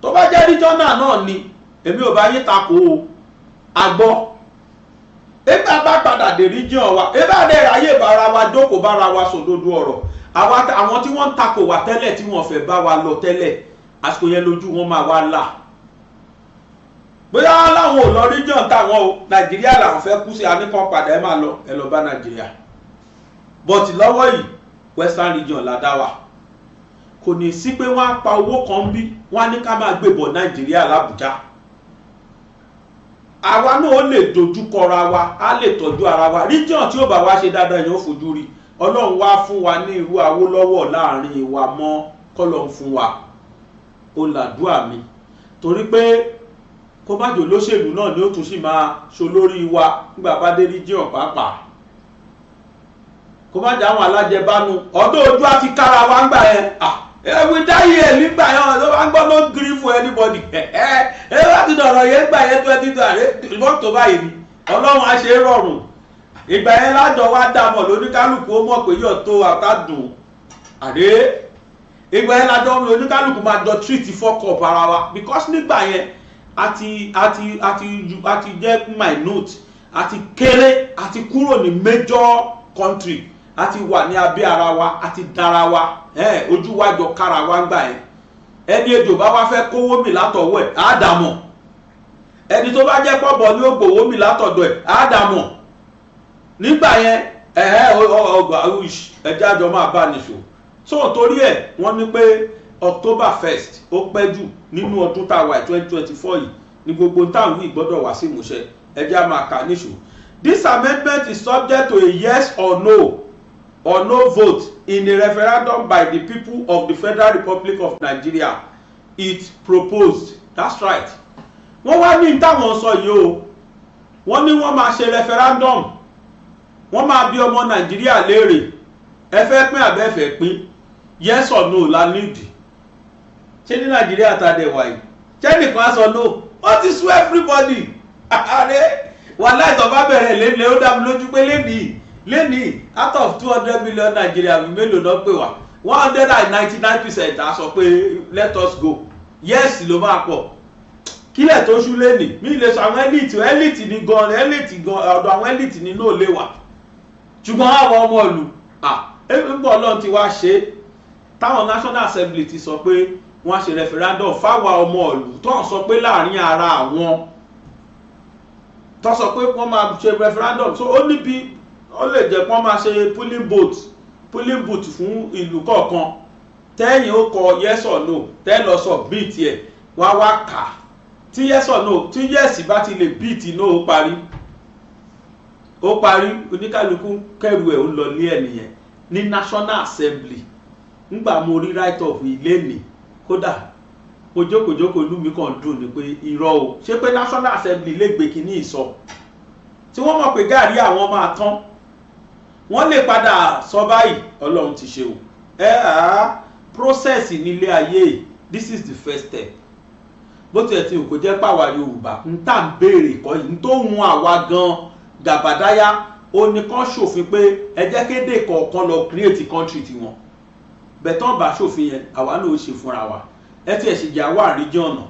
Tó bá jẹ́ regional náà ni, èmi ò bá yín takò o. Àgbọ́ nígbà bá padà dé region wa, ebá dẹ̀ ráyè bára wa jókòó, bára wa sòdodo ọ̀rọ̀. Àwọn tí wọ́n ń takò wá tẹ́lẹ̀, tí wọ́n fẹ́ bá wa lọ tẹ́lẹ̀, àsìkò yẹn lójú wọn máa wá là, bóyá láwọn ò lọ region táwọn o, Nàìjíríà làwọn fẹ́ kú sí. Aníkan padà, ẹ máa lọ, ẹ lọ bá Nàìjíríà. But lọ́wọ́ yìí, Western Region la dá wa. Kò ní sí pé wọ́n á pa owó kan bí wọ́n á ní ká máa gbé bọ̀ Nàìjíríà l'Àbújá. Àwa náà ó lè dojú kọra wa, á lè tọ́jú ara wa. Region tí ó bá wá ṣe dáadáa yẹn, ó fojú rí. Ọlọ́run wá fún wa ní irú Awólọ́wọ̀ láàrin wa mọ́, kọ́lọ́ ń fún wa. Ó làdúà mi, torí pé kó má jò lóṣèlú náà ni ó tún sì máa ṣolórí wa nígbà bá dé region pàápàá, kó má jẹ́ àwọn alájẹbánu ọdún ojú àti kára wa ń gbà yẹn. Ẹ̀wí dáyé ẹ̀ nígbà yẹn ló bá ń gbọ́, no gree for anybody. Ẹ bá ti dọ̀rọ̀ yẹn gbà yẹn 2020 mọ́tò báyìí ni Ọlọ́run á ṣe é rọrùn. Ìgbà yẹn lájọ wá dàmọ̀ lóníkálùkù, ó mọ̀ pé yóò tó àtàdùn àdé. Ìgbà yẹn lájọ oníkálùkù máa jọ treat fuck up ara wa, because nígbà yẹn àti jẹ́ minute, àti kéré, àti kúrò ní major country, àti wà ní abẹ́ ara wa, àti dára wa, ojú wa jọ kára wa gbà yẹn. Ẹni ejò bá wá fẹ́ kówó mi látọwọ́ ẹ̀, á dàmọ̀. Ẹni tó bá jẹ́ pọ̀bọ̀ ní ó gbòwó mi látọ̀dọ̀ ẹ̀, á dàmọ̀ nígbà yẹn. Ọgbà ẹjẹ́ àjọ máa bá nìṣó. So torí ẹ̀, wọ́n ní pé October 1st, ó pẹ́ jù nínú ọdún tá a wà, 2024 yìí, ní gbogbo táwọn wí gbọ́dọ̀ wá sí ìmúṣẹ. Ẹjẹ́ á máa kà níṣó. This amendment is subject to a yes or no vote in a referendum by the people of the Federal Republic of Nigeria, it proposed. That's right. Wọ́n wá ní táwọn sọ yìí o, wọ́n ní wọ́n máa ṣe referendum, wọ́n máa bi ọmọ Nàìjíríà léèrè, ẹ fẹ́ pín àbẹ́ fẹ́ pín? Yes or no la need. Ṣé ní Nàìjíríà ta dẹ̀ wáyé, ṣé nìkan á sọ no? Ó ti sú everybody. Ààrẹ wàhálà ìtọ́ bá bẹ̀rẹ̀ lélẹ̀, ó dá mi lójú pé lẹ́nìí lẹ́nìí, out of 200 million Nigeria, mélòó náà pè wá? 199% á sọ pé let us go. Yes ló máa pọ̀. Kílẹ̀ tó ṣú lẹ́nìí, mi lè sọ àwọn elite, elite ní gan, elite gan, ọ̀dọ̀ àwọn elite ní náà lè wà, ṣùgbọ́n àwọn ọmọ ìlú ń bọ̀. Ọlọ́run ti wá ṣe é, táwọn National Assembly ti sọ pé wọ́n á ṣe referendum fáwa ọmọ ìlú, tó ń sọ pé láàrin ara àwọn tó sọ pé wọ́n máa ṣe referendum. So ó níbi ó lè jẹ́ pé wọ́n máa ṣe polling booth fún ìlú kọ̀ọ̀kan, tẹ́yìn ó kọ yes or no, tẹ́ lọ sọ beat ẹ̀, wá wá kà tí yes or no, tí yes bá ti lè beat no, ó parí, ó parí. Oníkálukú kẹrù ẹ̀, ó lọ lé ẹ̀ nìyẹn ní National Assembly. Ńgbà mo rí write up ilé mi, kódà mo jókòó-jókòó, inú mi kàn dùn ní pé irọ́ o, ṣé pé National Assembly lè gbé kínní ìsọ tí wọ́n mọ̀ pé gàrí àwọn máa tán, wọ́n lè padà sọ báyìí? Ọlọ́run ti ṣe o. Ẹ á process nílé ayé, this is the first step. Bó tiẹ̀ ti kò jẹ́ pàwà Yorùbá ń tà ń béèrè kọ́ yìí, ń tó hun àwa gan gàbàdáyà, ó ní kán ṣòfin pé ẹ jẹ́ kéde kọ̀ọ̀kan lọ create country tiwọn. Bẹ̀tán bá ṣòfin yẹn, àwa náà ó ṣe fúnra wa. Ẹ tiẹ̀ sì jà wà region náà.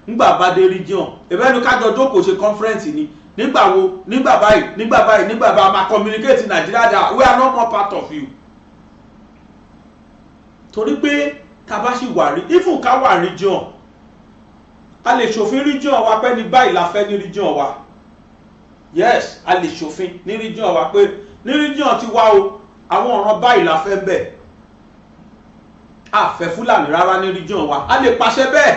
Ńgbà bá dé region, ìbẹ́nu kájọ jókòó ṣe conference ni, nígbà wo, nígbà báyìí, nígbà báyìí, nígbà bá máa communicate Nigeria that we are no more part of you. Torí pé tá a bá sì wà rí, even ká wà region, a lè ṣòfin region wa pé ní báyìí la fẹ́ ní region wa. Yes, a lè ṣòfin ní region wa pé ní region ti wá o, àwọn ọ̀ràn báyìí la fẹ́ bẹ̀, a fẹ́ Fúlàní rárá ní region wa. A lè pàṣẹ bẹ́ẹ̀,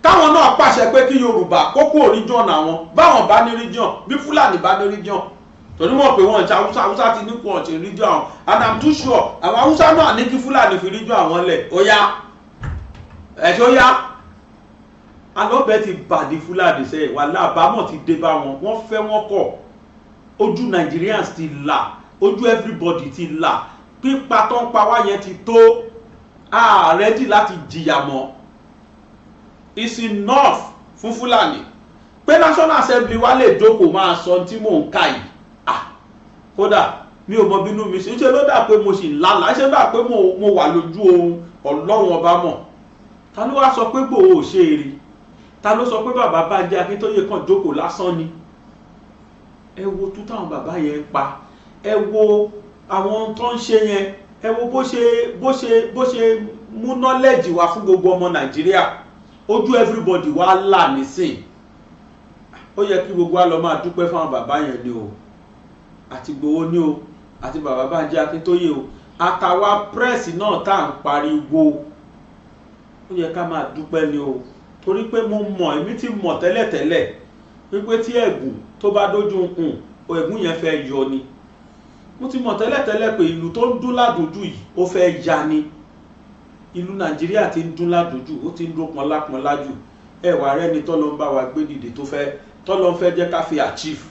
káwọn náà pàṣẹ pé kí Yorùbá kó kúrò region àwọn, báwọn bá ní region, bí Fúlàní bá ní region, torí mọ̀ pé wọ́n ń ṣe Haúsá, Haúsá ti ní kú ọ̀ṣẹ̀ region àwọn, and I'm too sure àwọn Haúsá náà ní kí Fúlàní fi region àwọn lẹ̀. Ó yá, ẹ̀ṣọ́ yá, alọ́bẹ̀ ti bàdí Fúlàní sẹ́yìn, wàhálà àbámọ̀ ti dé bá wọn. Wọ́n fẹ́, wọ́n kọ̀, ojú Nigerians ti là, ojú everybody ti là. Pípa tó ń pa wá yẹn ti tó ààrẹ dì láti jìyà mọ́. It's enough fún Fúlàní pé National Assembly wa lè jókòó máa sọ tí mò ń kà yìí. Ah, kódà mi ò mọ bínú mi ṣe ṣe ló dà pé mo sì lálàá, ṣe dà pé mo wà lójú oorun. Ọlọ́run Ọba mọ̀. Ta ló wá sọ pé Ìgbòho ò ṣe eré? Ta ló sọ pé bàbá Bánjí Akíntóyè kàn jókòó lásán ni? Ẹ wo tú táwọn bàbá yẹn ń pa, ẹ wo àwọn tó ń ṣe yẹn, ẹ wo bó ṣe mú knowledge wá fún gbogbo ọmọ Nàìjíríà. Ojú everybody wá là nísìn. Ó yẹ kí gbogbo wa lọ máa dúpẹ́ fáwọn bàbá yẹn ni o, àti Ìgbòho ni o, àti bàbá Bánjí Akíntóyè o, àtàwa press náà tá à ń pariwo. Ó yẹ ká máa dúpẹ́ ni o, torí pé mo mọ̀, èmi ti mọ̀ tẹ́lẹ̀tẹ́lẹ̀ wípé tí ẹ̀gùn tó bá dójú ẹ̀gún yẹn fẹ́ yọ ni. Mo ti mọ̀ tẹ́lẹ̀tẹ́lẹ̀ pé ìlú tó ń dún ládùújù yìí, ó fẹ́ ya ni. Ìlú Nàìjíríà ti ń dún ládùújù, ó ti ń dún pọnlápọnlá jù. Ẹ wà rẹ́ni tọ́lọ́ ń bá wa gbé dìde, tó fẹ́ tọ́lọ́ ń fẹ́ jẹ́ ká fi achieve,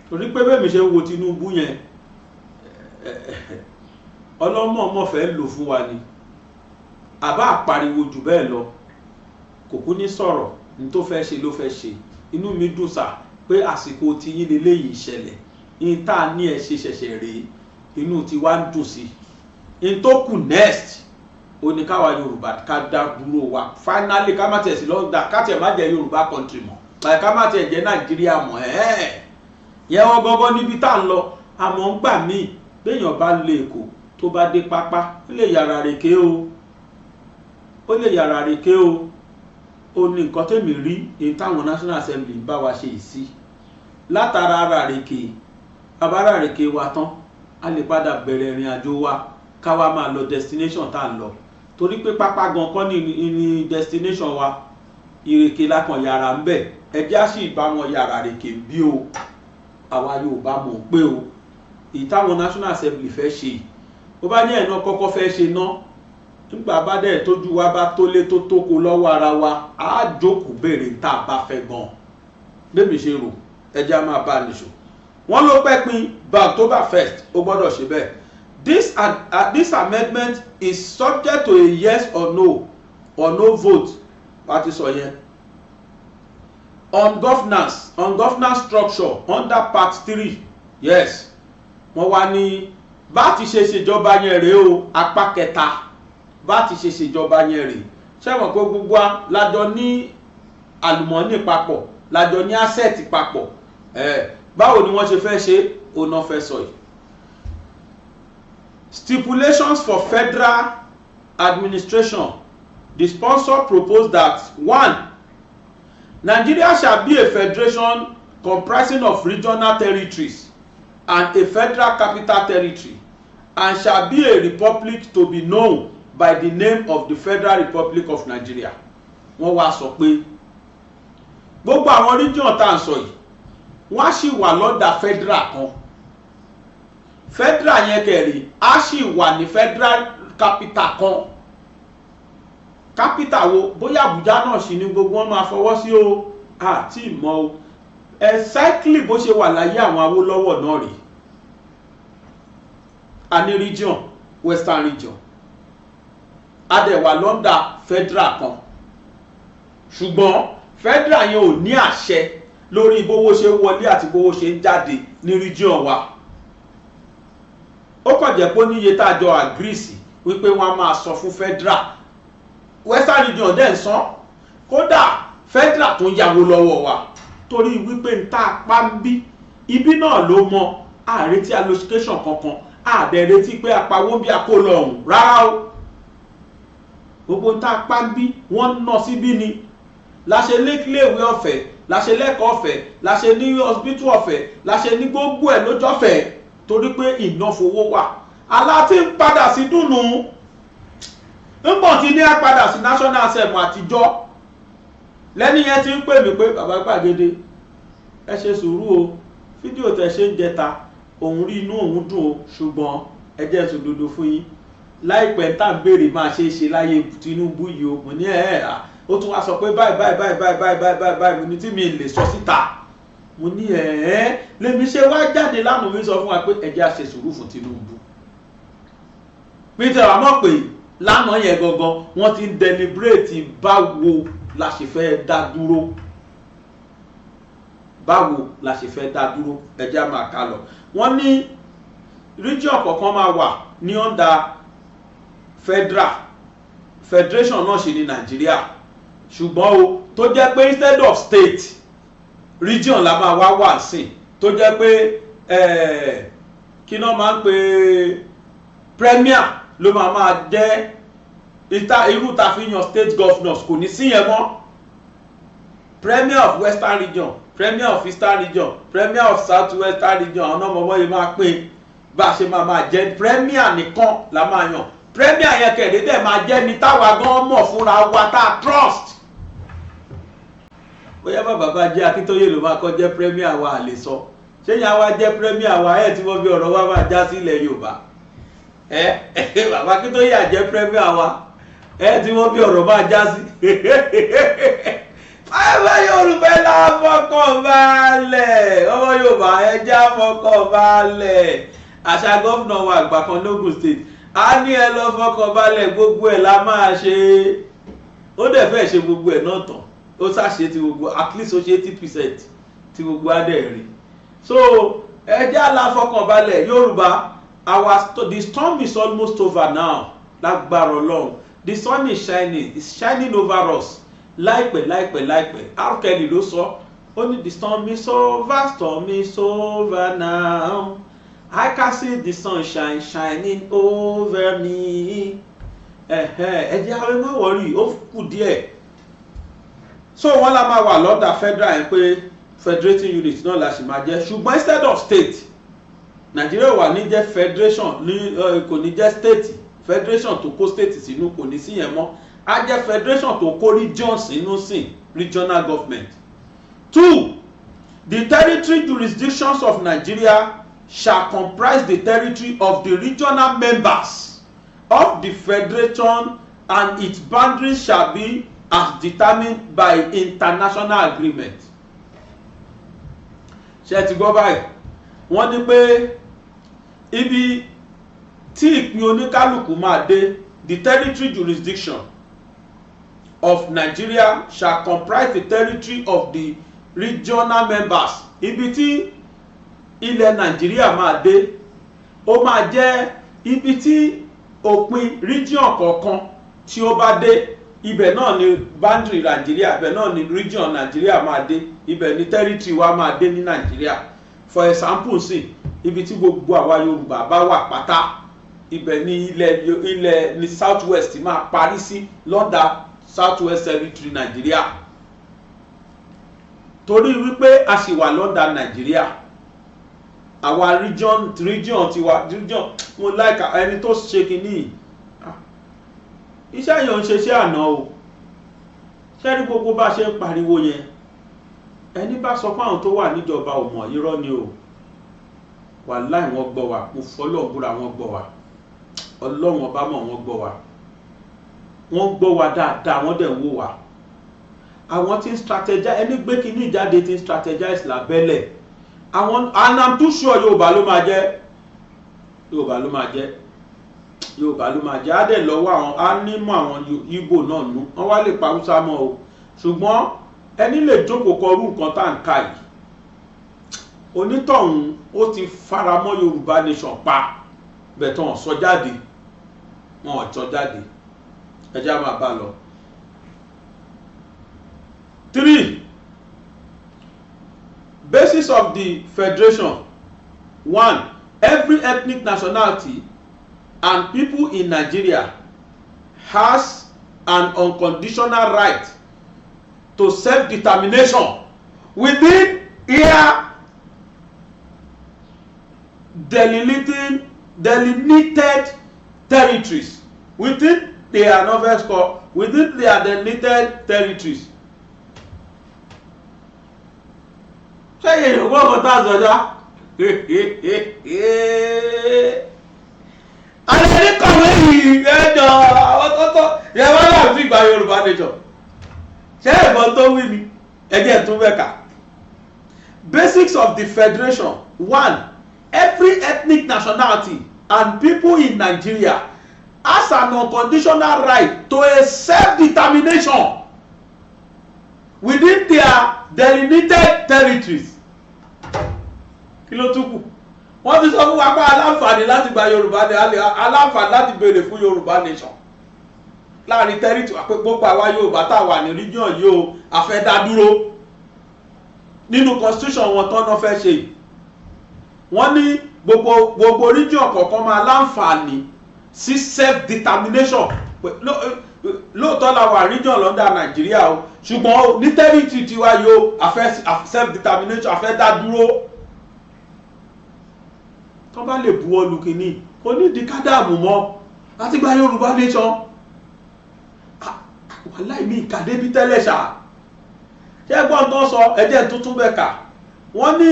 torí pé bẹ́ẹ̀ mi ṣe ń wo Tinubu yẹn, ọlọ́mọ̀ọ́mọ̀ fẹ́ lò fún wa ni. Àbá àpariwo jù bẹ́ẹ̀ lọ, kò kú ní sọ̀rọ̀. Ní tó fẹ́ ṣe ló fẹ́ ṣe. Inú mi dùn sà pé àsìkò tiyín leléyìí ṣẹlẹ̀. Ní tá a ní ẹ ṣe ṣẹ̀ṣẹ̀ rèé, inú tiwa ń dùn sí i. N tó kù next, ó ní káwa Yorùbá ká dá dúró wa finally, ká má tiẹ̀ sí lọ́dà, ká tiẹ̀ má jẹ́ Yorùbá country mọ́, ká má tiẹ̀ jẹ́ Nàìjíríà mọ́. Ẹ̀ẹ́ yẹn wọ́n gangan níbi tá à ń lọ. Àmọ́ ń gbà míì, béèyàn bá lè Èkó, tó bá dé pápá, ó lè yàrá rèké o, ó lè yàrá rèké o. Ó ní nǹkan tèmi rí ní táwọn National Assembly ń bá wa ṣe yìí sí. Látara ara rèké abára rèké wa tán, a lè padà bẹ̀rẹ̀ ìrìn àjò wa, ká wá máa lọ destination tá à ń lọ, torí pé pápá gan kọ́ ní destination wa. Ìrèké la kàn yàrá ń bẹ̀. Ẹjẹ́ á sì bá wọn yàrá rèké bí o. Àwa Yorùbá mọ̀ pé o, èyí táwọn National Assembly fẹ́ ṣe yìí, ó bá ní ẹ̀nà kọ́kọ́ fẹ́ ṣe ná. Nígbà bá dẹ̀ tójú wa bá tólé tó tóko lọ́wọ́ ara wa, á jókòó béèrè tá a bá fẹ́ gan. Bẹ́ẹ̀ mi ṣe rò, ẹjẹ́ á máa bá a nìṣó. Wọ́n ló pẹ́ pin by October 1st, ó gbọ́dọ̀ ṣe bẹ́ẹ̀. This amendment is subject to a yes or no vote. Wá ti sọ yẹn on governance structure under part three. Yes, wọ́n wá ní bá ti ṣe ṣèjọba yẹn rèé o, apá kẹta, bá ti ṣe ṣèjọba yẹn rèé. Ṣẹ́wọ̀n pé gbogbo wa lájọ ní àlùmọ́ọ́nì papọ̀, lájọ ní asset papọ̀? Ẹ̀ báwo ni wọ́n ṣe fẹ́ ṣe òun náà fẹ́ sọ yìí. Stipulations for federal administration. The sponsor proposed that one, Nigeria shall be a federation comprising of regional territories and a federal capital territory, and shall be a republic to be known by the name of the Federal Republic of Nigeria. Wọ́n wá sọ pé gbogbo àwọn region tá à ń sọ yìí, wọ́n á sì wà lọ́dà federal kan. Federal yẹn kẹrì á sì wà ní federal capital kan. Capital wo? Bóyá Àbújá náà sì ni gbogbo wọn máa fọwọ́ sí o, àti ìmọ̀ o. Exactly bó ṣe wà láyé àwọn Awólọ́wọ̀ náà rèé. A ní region, Western Region, a dẹ̀ wà lọ́ndà federal kan, ṣùgbọ́n federal yẹn ò ní àṣẹ lórí bówó ṣe ń wọlé àti bówó ṣe ń jáde ní region wa. Ó kàn jẹ́ pé ó níye tá a jọ agree sí wípé wọ́n á máa sọ fún federal. Western Region dẹ̀ ń san. Kódà federal tó ń yáwó lọ́wọ́ wa, torí wípé ń tá a pa ń bí ibi náà ló mọ. Àrètí allocation kankan, àdẹ̀ retí pé apawó bí a kó lọ ọ̀hún rárá o. Gbogbo ń tá a pa ń bí, wọ́n ń ná síbí ni. Láṣẹ léèwé ọ̀fẹ́, láṣẹ lẹ́kọ̀ọ́ ọ̀fẹ́, láṣẹ ní hospital ọ̀fẹ́, láṣẹ ní gbogbo ẹ̀ lójọ́fẹ́, torí pé ìnáfowó wà. Aláti ń padà sí dùnú ńbọ̀ tí ní àpadà sí national assembly àtijọ́. Lẹ́ni yẹn ti ń pè mí pé, "Bàbá Gbàgede, ẹ ṣe sùúrù o. Fídíò tẹ ṣe ń jẹta, òun rí, inú òun dùn o, ṣùgbọ́n ẹ jẹ́ sòdodo fún yín, láìpẹ́ tá à ń béèrè máa ṣe é ṣe láyé Tinubu yìí o." Mo ní ẹ̀ ẹ̀, ó tún wá sọ pé báyìí báyìí báyìí báyìí báyìí báyìí báyìí báyìí. Mo ní tí mi lè sọ síta. Mo ní ẹ̀ ẹ́ lèmi ṣe wá jáde lánàá, mi sọ fún wa pé ẹ jẹ́ á ṣe sùúrù fún Tinubu. Peter wà mọ̀ pé lánàá yẹn gangan, wọ́n ti ń deliberate báwo la ṣe fẹ́ dá dúró, báwo la ṣe fẹ́ dá dúró. Ẹ jẹ́ á máa kà lọ. Wọ́n ní region kọ̀ọ̀kan máa wà ní under federal federation náà ṣe ní Nàìjíríà, ṣùgbọ́n o tó jẹ́ pé instead of state, region la máa wá wà sí, tó jẹ́ pé kí náà máa ń pè, premier ló máa máa jẹ́ irú ta fi yan state governors. Kò ní sí yẹn mọ́. Premier of Western Region, Premier of Eastern Region, Premier of South Western Region, àwọn ọmọ ọmọ yìí máa pín bá a ṣe máa máa jẹ́. Premier nìkan la máa yàn. Premier yẹn kẹ̀dé dẹ̀ máa jẹ́ ní táwa gan mọ̀ fúnra wa, tá a trust. Bóyá bàbá bá jẹ́ Akíntóyè ló máa kọ́ jẹ́ premier wa, à lè sọ. Ṣé yẹn wá jẹ́ premier wa? Ẹ̀ tí wọ́n fi ọ̀rọ̀ wa máa já sí ilẹ̀ Yorùbá. Ẹ bàbá Akíntóyè àjẹ́ premier wa, ẹ tí wọ́n fi ọ̀rọ̀ máa já sí. Ọmọ Yorùbá la fọkàn balẹ̀, ọmọ Yorùbá, ẹ já fọkàn balẹ̀. Àṣà gómìnà wa àgbà kan lógùn State, a ní ẹ lọ fọkàn balẹ̀, gbogbo ẹ̀ la máa ṣe. Ó dẹ̀ fẹ́ ṣe gbogbo ẹ̀ náà tán, ó ṣàṣe ti gbogbo, at least ó ṣe 80% tí gbogbo á dẹ̀ rí. So ẹ já la fọkàn balẹ̀, Yorùbá. Our the storm is almost over now. Lágbára Ọlọ́run, the sun is shining, is shining over us láìpẹ́ láìpẹ́ láìpẹ́. R. Kelly ló sọ, ó ní, "The storm is over, storm is over now. I can see the sunshine shining over me." Ẹ jẹ́ àwọn ẹ má worry, ó kù díẹ̀. So wọ́n la máa wà lọ́dà federal yẹn, pé federating unit náà la sì máa jẹ́, ṣùgbọ́n instead of state, Nàìjíríà wà ní jẹ́ federation ní, kò ní jẹ́ state, federation tó kó state sínú, kò ní sí yẹn mọ́. Á jẹ́ federation tó kó region sínú sìn, regional government. Two, the territory jurisdictions of Nigeria shall comprise the territory of the regional members of the federation, and its boundaries shall be as determined by international agreement. Ṣé ti gbọ́ báyìí? Wọ́n ní pé ibi tí ìpín oníkálukú máa dé, the territory jurisdiction of Nigeria shall comprise the territory of the regional members. Ibi tí ilẹ̀ Nàìjíríà máa dé, ó máa jẹ́ ibi tí òpin region kọ̀ọ̀kan tí ó bá dé, ibẹ̀ náà ni boundary Nàìjíríà, ibẹ̀ náà ni region Nàìjíríà máa dé, ibẹ̀ ni territory wa máa dé ní Nàìjíríà. For example sí, ibi tí gbogbo àwa Yorùbá bá wà pátá, ibẹ̀ ni ilẹ̀ ní South West máa parí sí lọ́dà South West Territory Nàìjíríà, torí wípé a sì wà lọ́dà Nàìjíríà. Àwa region tiwa, region mo like ẹni tó ṣe kínní. Iṣẹ́ yẹn ń ṣe iṣẹ́ àná o. Ṣé rí gbogbo bá ṣe ń pariwo yẹn, ẹni bá sọ pé àwọn tó wà níjọba ò mọ̀, irọ́ ni o. Wàláì, wọ́n gbọ́ wa. Mo fọlọ́ búra, wọ́n gbọ́ wa. Ọlọ́run Ọba mọ̀, wọ́n gbọ́ wa, wọ́n gbọ́ wa dáadáa, wọ́n dẹ̀ ń wò wá. Àwọn tí ń strategize, ẹni gbé kínní jáde tí ń strategize lábẹ́lẹ̀ àwọn, and I'm too sure Yorùbá ló máa jẹ́, Yorùbá ló máa jẹ́, Yorùbá ló máa jẹ́. Á dẹ̀ lọ́wọ́ àwọn, á nímọ̀ àwọn Ìgbò náà nú, wọ́n wá lè pa Haúsá mọ́ o. Ṣùgbọ́n ẹni lè jókòó kọrú nǹkan tá à ń ka yìí, onítọ̀hún ó ti faramọ́ Yorùbá nation pa bẹ̀tọ̀ sọ jáde, wọn ò sọ jáde. Ẹ jẹ́ á máa bá lọ. Three, basis of the federation. One, every ethnic nationality and people in Nigeria has an unconditional right to self-determination within here delineated territories, within their novel score, within their delineated territories. Ṣé èèyàn gbọ́ ọkọ̀ tá a sọ ṣá? Alẹ́ ní kọ̀wé yìí, ẹjọ́ àwọn tó tó yẹ wọ́n náà fi gba Yorùbá nation. Ṣé ẹ̀gbọ́n tó wí ni? Ẹjẹ́ tún bẹ́ẹ̀ kà. Basics of the federation. One, every ethnic nationality and people in Nigeria has an unconditional right to a self-determination within their delineated territories. Kí ló tún kù? Wọ́n ti sọ fún wa pé aláǹfààní láti gba Yorùbá, aláǹfààní láti béèrè fún Yorùbá nation láàrin territory, pé gbogbo àwa Yorùbá tá a wà ní region yìí o, a fẹ́ dá dúró. Nínú constitution wọn tán náà fẹ́ ṣe yìí, wọ́n ní gbogbo region kọ̀ọ̀kan máa láǹfààní sí self determination. Lóòótọ́ la wà region lọ́ndà Nàìjíríà o, ṣùgbọ́n ní territory tiwa yìí o, a fẹ́ self determination, a fẹ́ dá dúró. Tó bá lè buwọ́ lu kínní, kò ní di kádàmù mọ́ láti gba Yorùbá nation. Wàláì, mi ìkàdé bí tẹ́lẹ̀ ṣá. Ṣé ẹgbọ́n tó ń sọ? Ẹjẹ́ tuntun bẹ́ẹ̀ kà. Wọ́n ní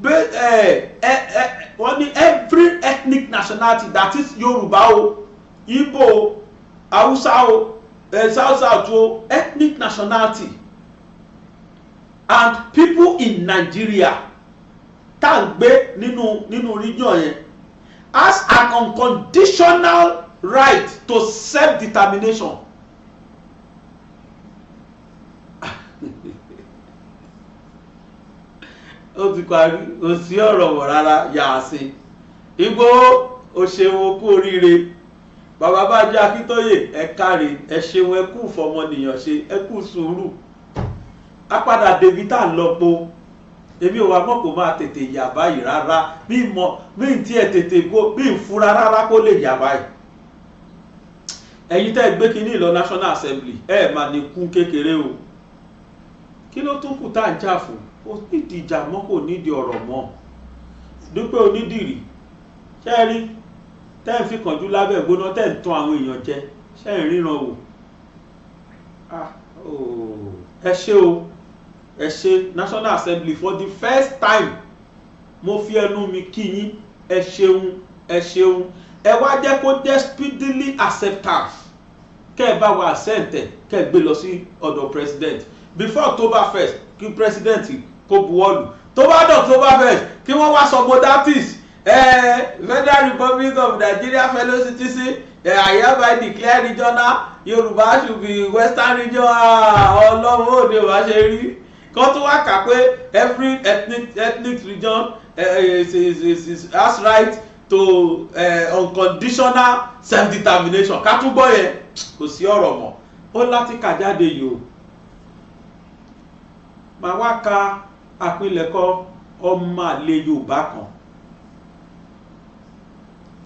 Wọ́n ní every ethnic nationality, that is Yorùbá o, Igbo o, Hausa o, South South o, ethnic nationality and people in Nigeria tá à ń gbé nínú region yẹn has an unconditional right to self-determination. Ó ti parí, kò sí ọ̀rọ̀ mọ̀ rárá. Yàásín Ìgbòho, ó ṣeun, ó kú oríire. Bàbá Bánjí Akíntóyè, ẹ káre, ẹ ṣeun, ẹ kú ìfọmọnìyàn ṣe, ẹ kú sùúrù. Á padà débi tá à ń lọ po. Èmi ò wá mọ̀ kó máa tètè yà báyìí rárá. Bí mọ̀ bí n tiẹ̀ tètè kó bí n fura rárá kó lè yà báyìí. Ẹ̀yin tẹ́ ẹ gbé kínní lọ National Assembly, ẹ máa ní kún kékeré o. Kí ló tún kù tá à ń jà fún? Kò nídìí ìjà mọ́, kò nídìí ọ̀rọ̀ mọ́. Dúpẹ́ Onídìrí, ṣé ẹ rí tẹ́ ẹ fi kànjú lábẹ́ gbóná, tẹ́ ẹ ń tún àwọn èèyàn jẹ, ṣé ẹ ríran wò? Ẹ ṣé o, ẹ ṣé National Assembly. For the first time, mo fi ẹnu mi kí yín, ẹ ṣeun, ẹ ṣeun. Ẹ wá jẹ́ kó jẹ́ speedily acceptance, kẹ́ ẹ bá wa assent ẹ̀, kẹ́ ẹ gbé lọ sí ọ̀dọ̀ president before October 1st, kí president kó buwọ́lù. Tó bá dọ̀ October 1st, kí wọ́n wá sọ modalities. Federal Republic of Nigeria, fellow citizen, I hereby declare regional Yorùbá should be Western Region. Ọlọ́run ò ní o bá ṣe rí kó tún wá kà pé every ethnic region is has right to unconditional self-determination. Ká tún gbọ́ yẹn, kò sí ọ̀rọ̀ mọ́. Ó láti kà jáde yìí o. Màá wá ka àpilẹ̀kọ ọmọ àlè Yorùbá kan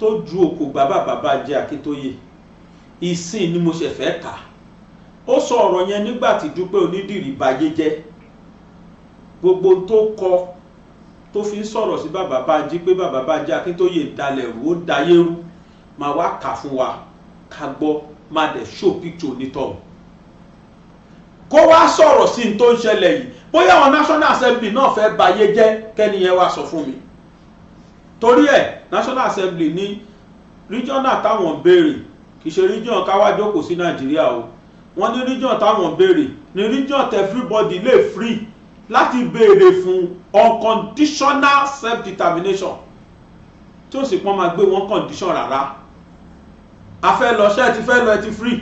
tó ju òkò gbà bàbá Bánjí Akíntóyè. Ìsìn ni mo ṣe fẹ́ kà. Ó sọ ọ̀rọ̀ yẹn nígbà tí Dúpẹ́ Onídìrí bayé jẹ́. Gbogbo tó kọ tó fi ń sọ̀rọ̀ sí bàbá Bánjí pé bàbá Bánjí Akíntóyè ń dalẹ̀ rú, ó dayé rú, máa wá kà fún wa ká gbọ́. Máa dẹ̀ show picture onítọ̀hún kó wá sọ̀rọ̀ sí ní tó ń ṣẹlẹ̀ yìí. Bóyá àwọn National Assembly náà fẹ́ bayé jẹ́, kẹ́ni yẹn wá sọ fún mi. Torí ẹ̀, National Assembly ní regional táwọn ń béèrè kì í ṣe region káwá jókòó sí Nàìjíríà o. Wọ́n ní region táwọn ń béèrè ní region tẹ everybody lè free láti béèrè fún unconditional self-determination, tí ó sì pọ́n máa gbé wọn condition rárá. A fẹ́ lọ ṣẹ́ ẹ ti fẹ́ lọ, ẹ ti free.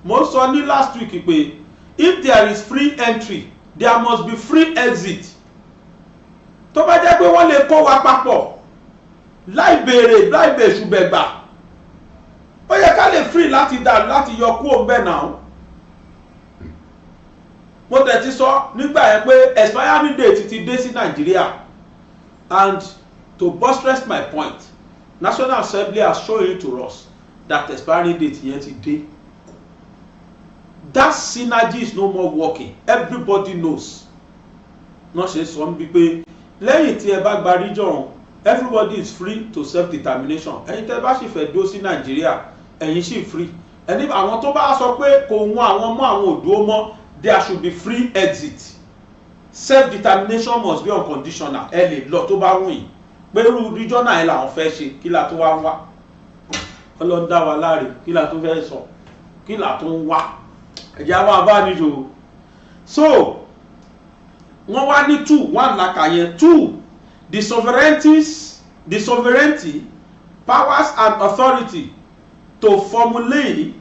Mo sọ ní last week pé if there is free entry, there must be free exit. Tó bá jẹ́ pé wọ́n lè kó wa papọ̀ láì béèrè, láì bẹ̀ṣùbẹ̀gbà, ó yẹ ká lè free láti dà, láti yọ kúrò ńbẹ̀ náà. Mo tẹ̀ ti sọ nígbà yẹn pé expiry date ti dé sí Nàìjíríà. And to buttress my point, National Assembly has shown it to us that expiry date yẹn ti dé. That synergy is no more working. Everybody knows náà ṣe sọ ń bí pé lẹ́yìn tí ẹ bá gba region, everybody is free to self-determination. Ẹ̀yin tẹ́ bá sì fẹ́ dó sí Nàìjíríà, ẹ̀yin sì free. Ẹni àwọn tó bá sọ pé kò wọ́n àwọn mọ́, àwọn ò dúró mọ́, there should be free exit. Self-determination must be unconditional. Ẹ lè lọ tó bá wù yín pé irú regional yẹn làwọn fẹ́ ṣe. Kí la tó wá ń wá? Ọlọ́run dá wa láre. Kí la tó fẹ́ sọ? Kí la tó ń wá? Ẹ̀jẹ̀ àwọn abániṣòwò. So wọ́n wá ní two, one làkà yẹn. Two, the sovereignty, powers and authority to formulate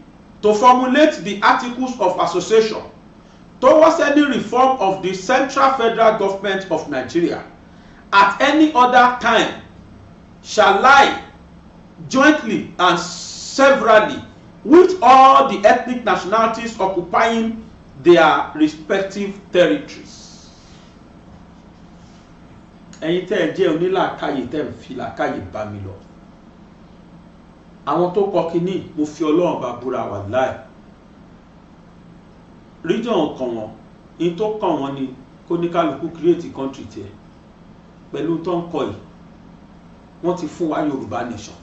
the articles of association towards any reform of the central federal government of Nigeria at any other time shall lie jointly and severally with all the ethnic nationalities occupying their respective territories. Ẹ̀yin tẹ́ ẹ jẹ́ onílàákàyè, tẹ́ ń fi làákàyè bá mi lọ, àwọn tó kọ kínní, mo fi Ọlọ́run bá búra, wà láì region kàn wọ́n. In tó kàn wọ́n ni kó ní kálukú create country tiẹ̀. Pẹ̀lú tó ń kọ yìí, wọ́n ti fún wa Yorùbá nation.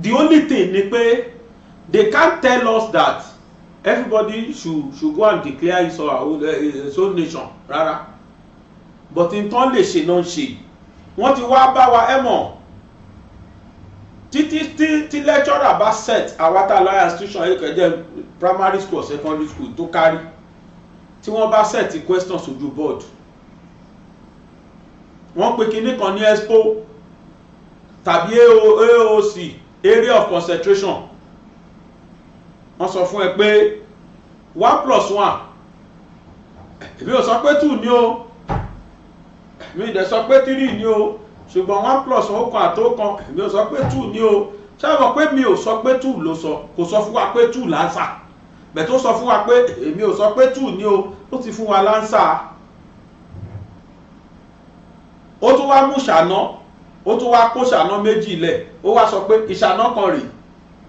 The only thing ni pé they can't tell us that everybody should go and declare his or her own, his own nation rárá. But nǹkan lè ṣe náà ń ṣe, wọ́n ti wá bá wa. Ẹ mọ̀, títí tí lecturer bá set àwa tá a lọ́yà institution yìí, kẹjẹ primary school or secondary school tó kárí, tí wọ́n bá set questions ojú board, wọ́n pe kinní kan ní expo tàbí AOC, area of concentration. Wọ́n sọ fún ẹ pé 1 plus 1, èmi ò sọ pé 2 ní o, èmi ì dẹ̀ sọ pé 3 ní o, ṣùgbọ́n 1 plus 1 kan àtó kan, èmi ò sọ pé 2 ní o. Ṣé ẹ mọ̀ pé mi ò sọ pé 2 ló sọ? Kò sọ fún wa pé 2 l'answer bẹ̀, tó sọ fún wa pé èmi ò sọ pé 2 ní o, ó ti fún wa l'answer. Ó tún wá mú ṣàná, ó tún wá kó ṣàná méjì lẹ̀, ó wá sọ pé ìṣàná kan rèé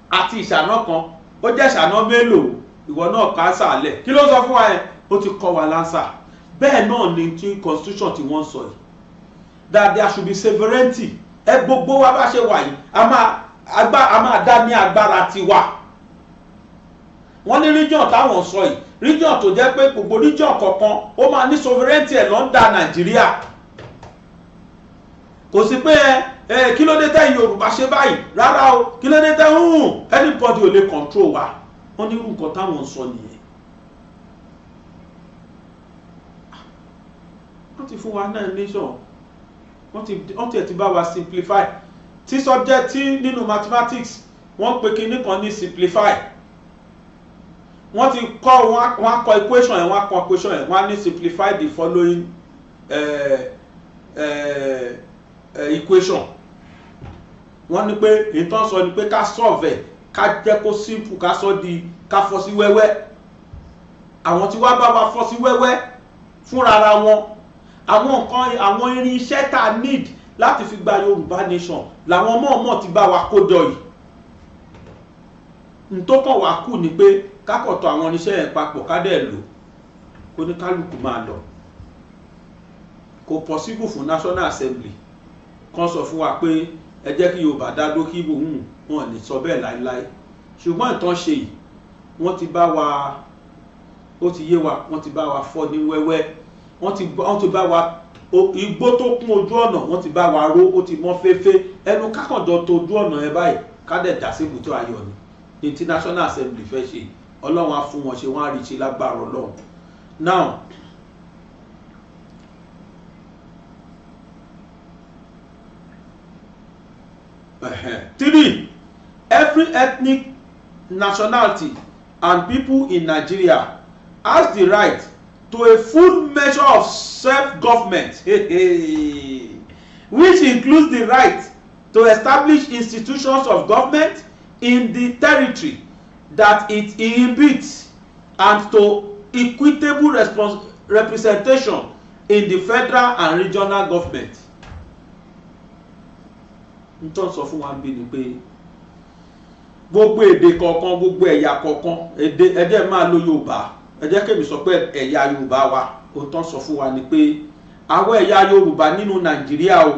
àti ìṣàná kan, ó jẹ́ ìṣàná mélòó? Ìwọ náà ká sàlẹ̀. Kí ló sọ fún wa yẹn? Ó ti kọ́ wa l'answer. Bẹ́ẹ̀ náà ni tí constitution tí wọ́n sọ yìí, that there should be sovereignty. Ẹ gbogbo wa bá ṣe wà yìí, a máa dá ní agbára tiwa. Wọ́n ní region táwọn sọ yìí, region tó jẹ́ pé gbogbo region kọ̀ọ̀kan ó máa ní sovereignty ẹ̀ lọ́ndà Nàìjíríà. Kò sí pé ẹ kí ló dé tẹ́ Yorùbá ṣe báyìí, rárá o, kí ló dé tẹ́ hùn, anybody ò lè control wa. Wọ́n ní irú nǹkan táwọn sọ nìyẹn. Wọ́n ti fún wa náà nation, wọ́n ti ẹ̀ ti bá wa simplify tí subject tí nínú mathematics. Wọ́n pe kinní kan ní simplify. Wọ́n ti kọ́, wọ́n á kọ equation yẹn, wọ́n á kọ equation yẹn, wọ́n á ní simplify the following equation. Wọ́n ní pé ìtàn sọ ni pé ká solve ẹ̀, ká jẹ́ kó simple, ká sọ di, ká fọ́ sí wẹ́wẹ́. Àwọn tí wàá bá wa fọ́ sí wẹ́wẹ́ fúnra ra wọn, àwọn nǹkan, àwọn irinṣẹ́ tá a need láti fi gba Yorùbá nation làwọn mọ̀ọ́mọ̀ ti bá wa kó jọ yìí. Ntọ́kàn wá kù ni pé kákọ̀tọ̀ àwọn irinṣẹ́ yẹn papọ̀, ká dẹ̀ lò, kó ní kálukú máa lọ. Kò possible fún National Assembly kan sọ fún wa pé ẹ jẹ́ kí Yorùbá dá dó, kí Ìgbò hùn, wọn lè sọ bẹ́ẹ̀ láéláé. Ṣùgbọ́n ìtàn ṣe yìí, wọ́n ti bá wa, ó ti yé wa, wọ́n ti bá wa fọ́ ní wẹ́wẹ́, wọ́n ti bá wa igbó tó kún ojú ọ̀nà, wọ́n ti bá wa ró, ó ti mọ́ féfé. Ẹnu kákànjọ tó ojú ọ̀nà ẹ báyìí, ká dẹ̀ dá sí ibùdó ayọ̀ ni ní tí National Assembly fẹ́ ṣe. Ọlọ́run á fún wọn ṣe, wọ́n á rí ṣe lágbára Ọlọ́run. Now, three, every ethnic nationality and people in Nigeria has the right to a full measure of self-government, which includes the right to establish institutions of government in the territory that it inhabits and to equitable representation in the federal and regional government. N tó ń sọ fún wa bí ni pé gbogbo èdè kọ̀ọ̀kan, gbogbo ẹ̀yà kọ̀ọ̀kan, èdè ẹ̀jẹ̀ máa lo Yorùbá, ẹ jẹ́ kémi sọ pé ẹ̀yà Yorùbá wa, ó tán sọ fún wa ni pé àwọn ẹ̀yà Yorùbá nínú Nàìjíríà o,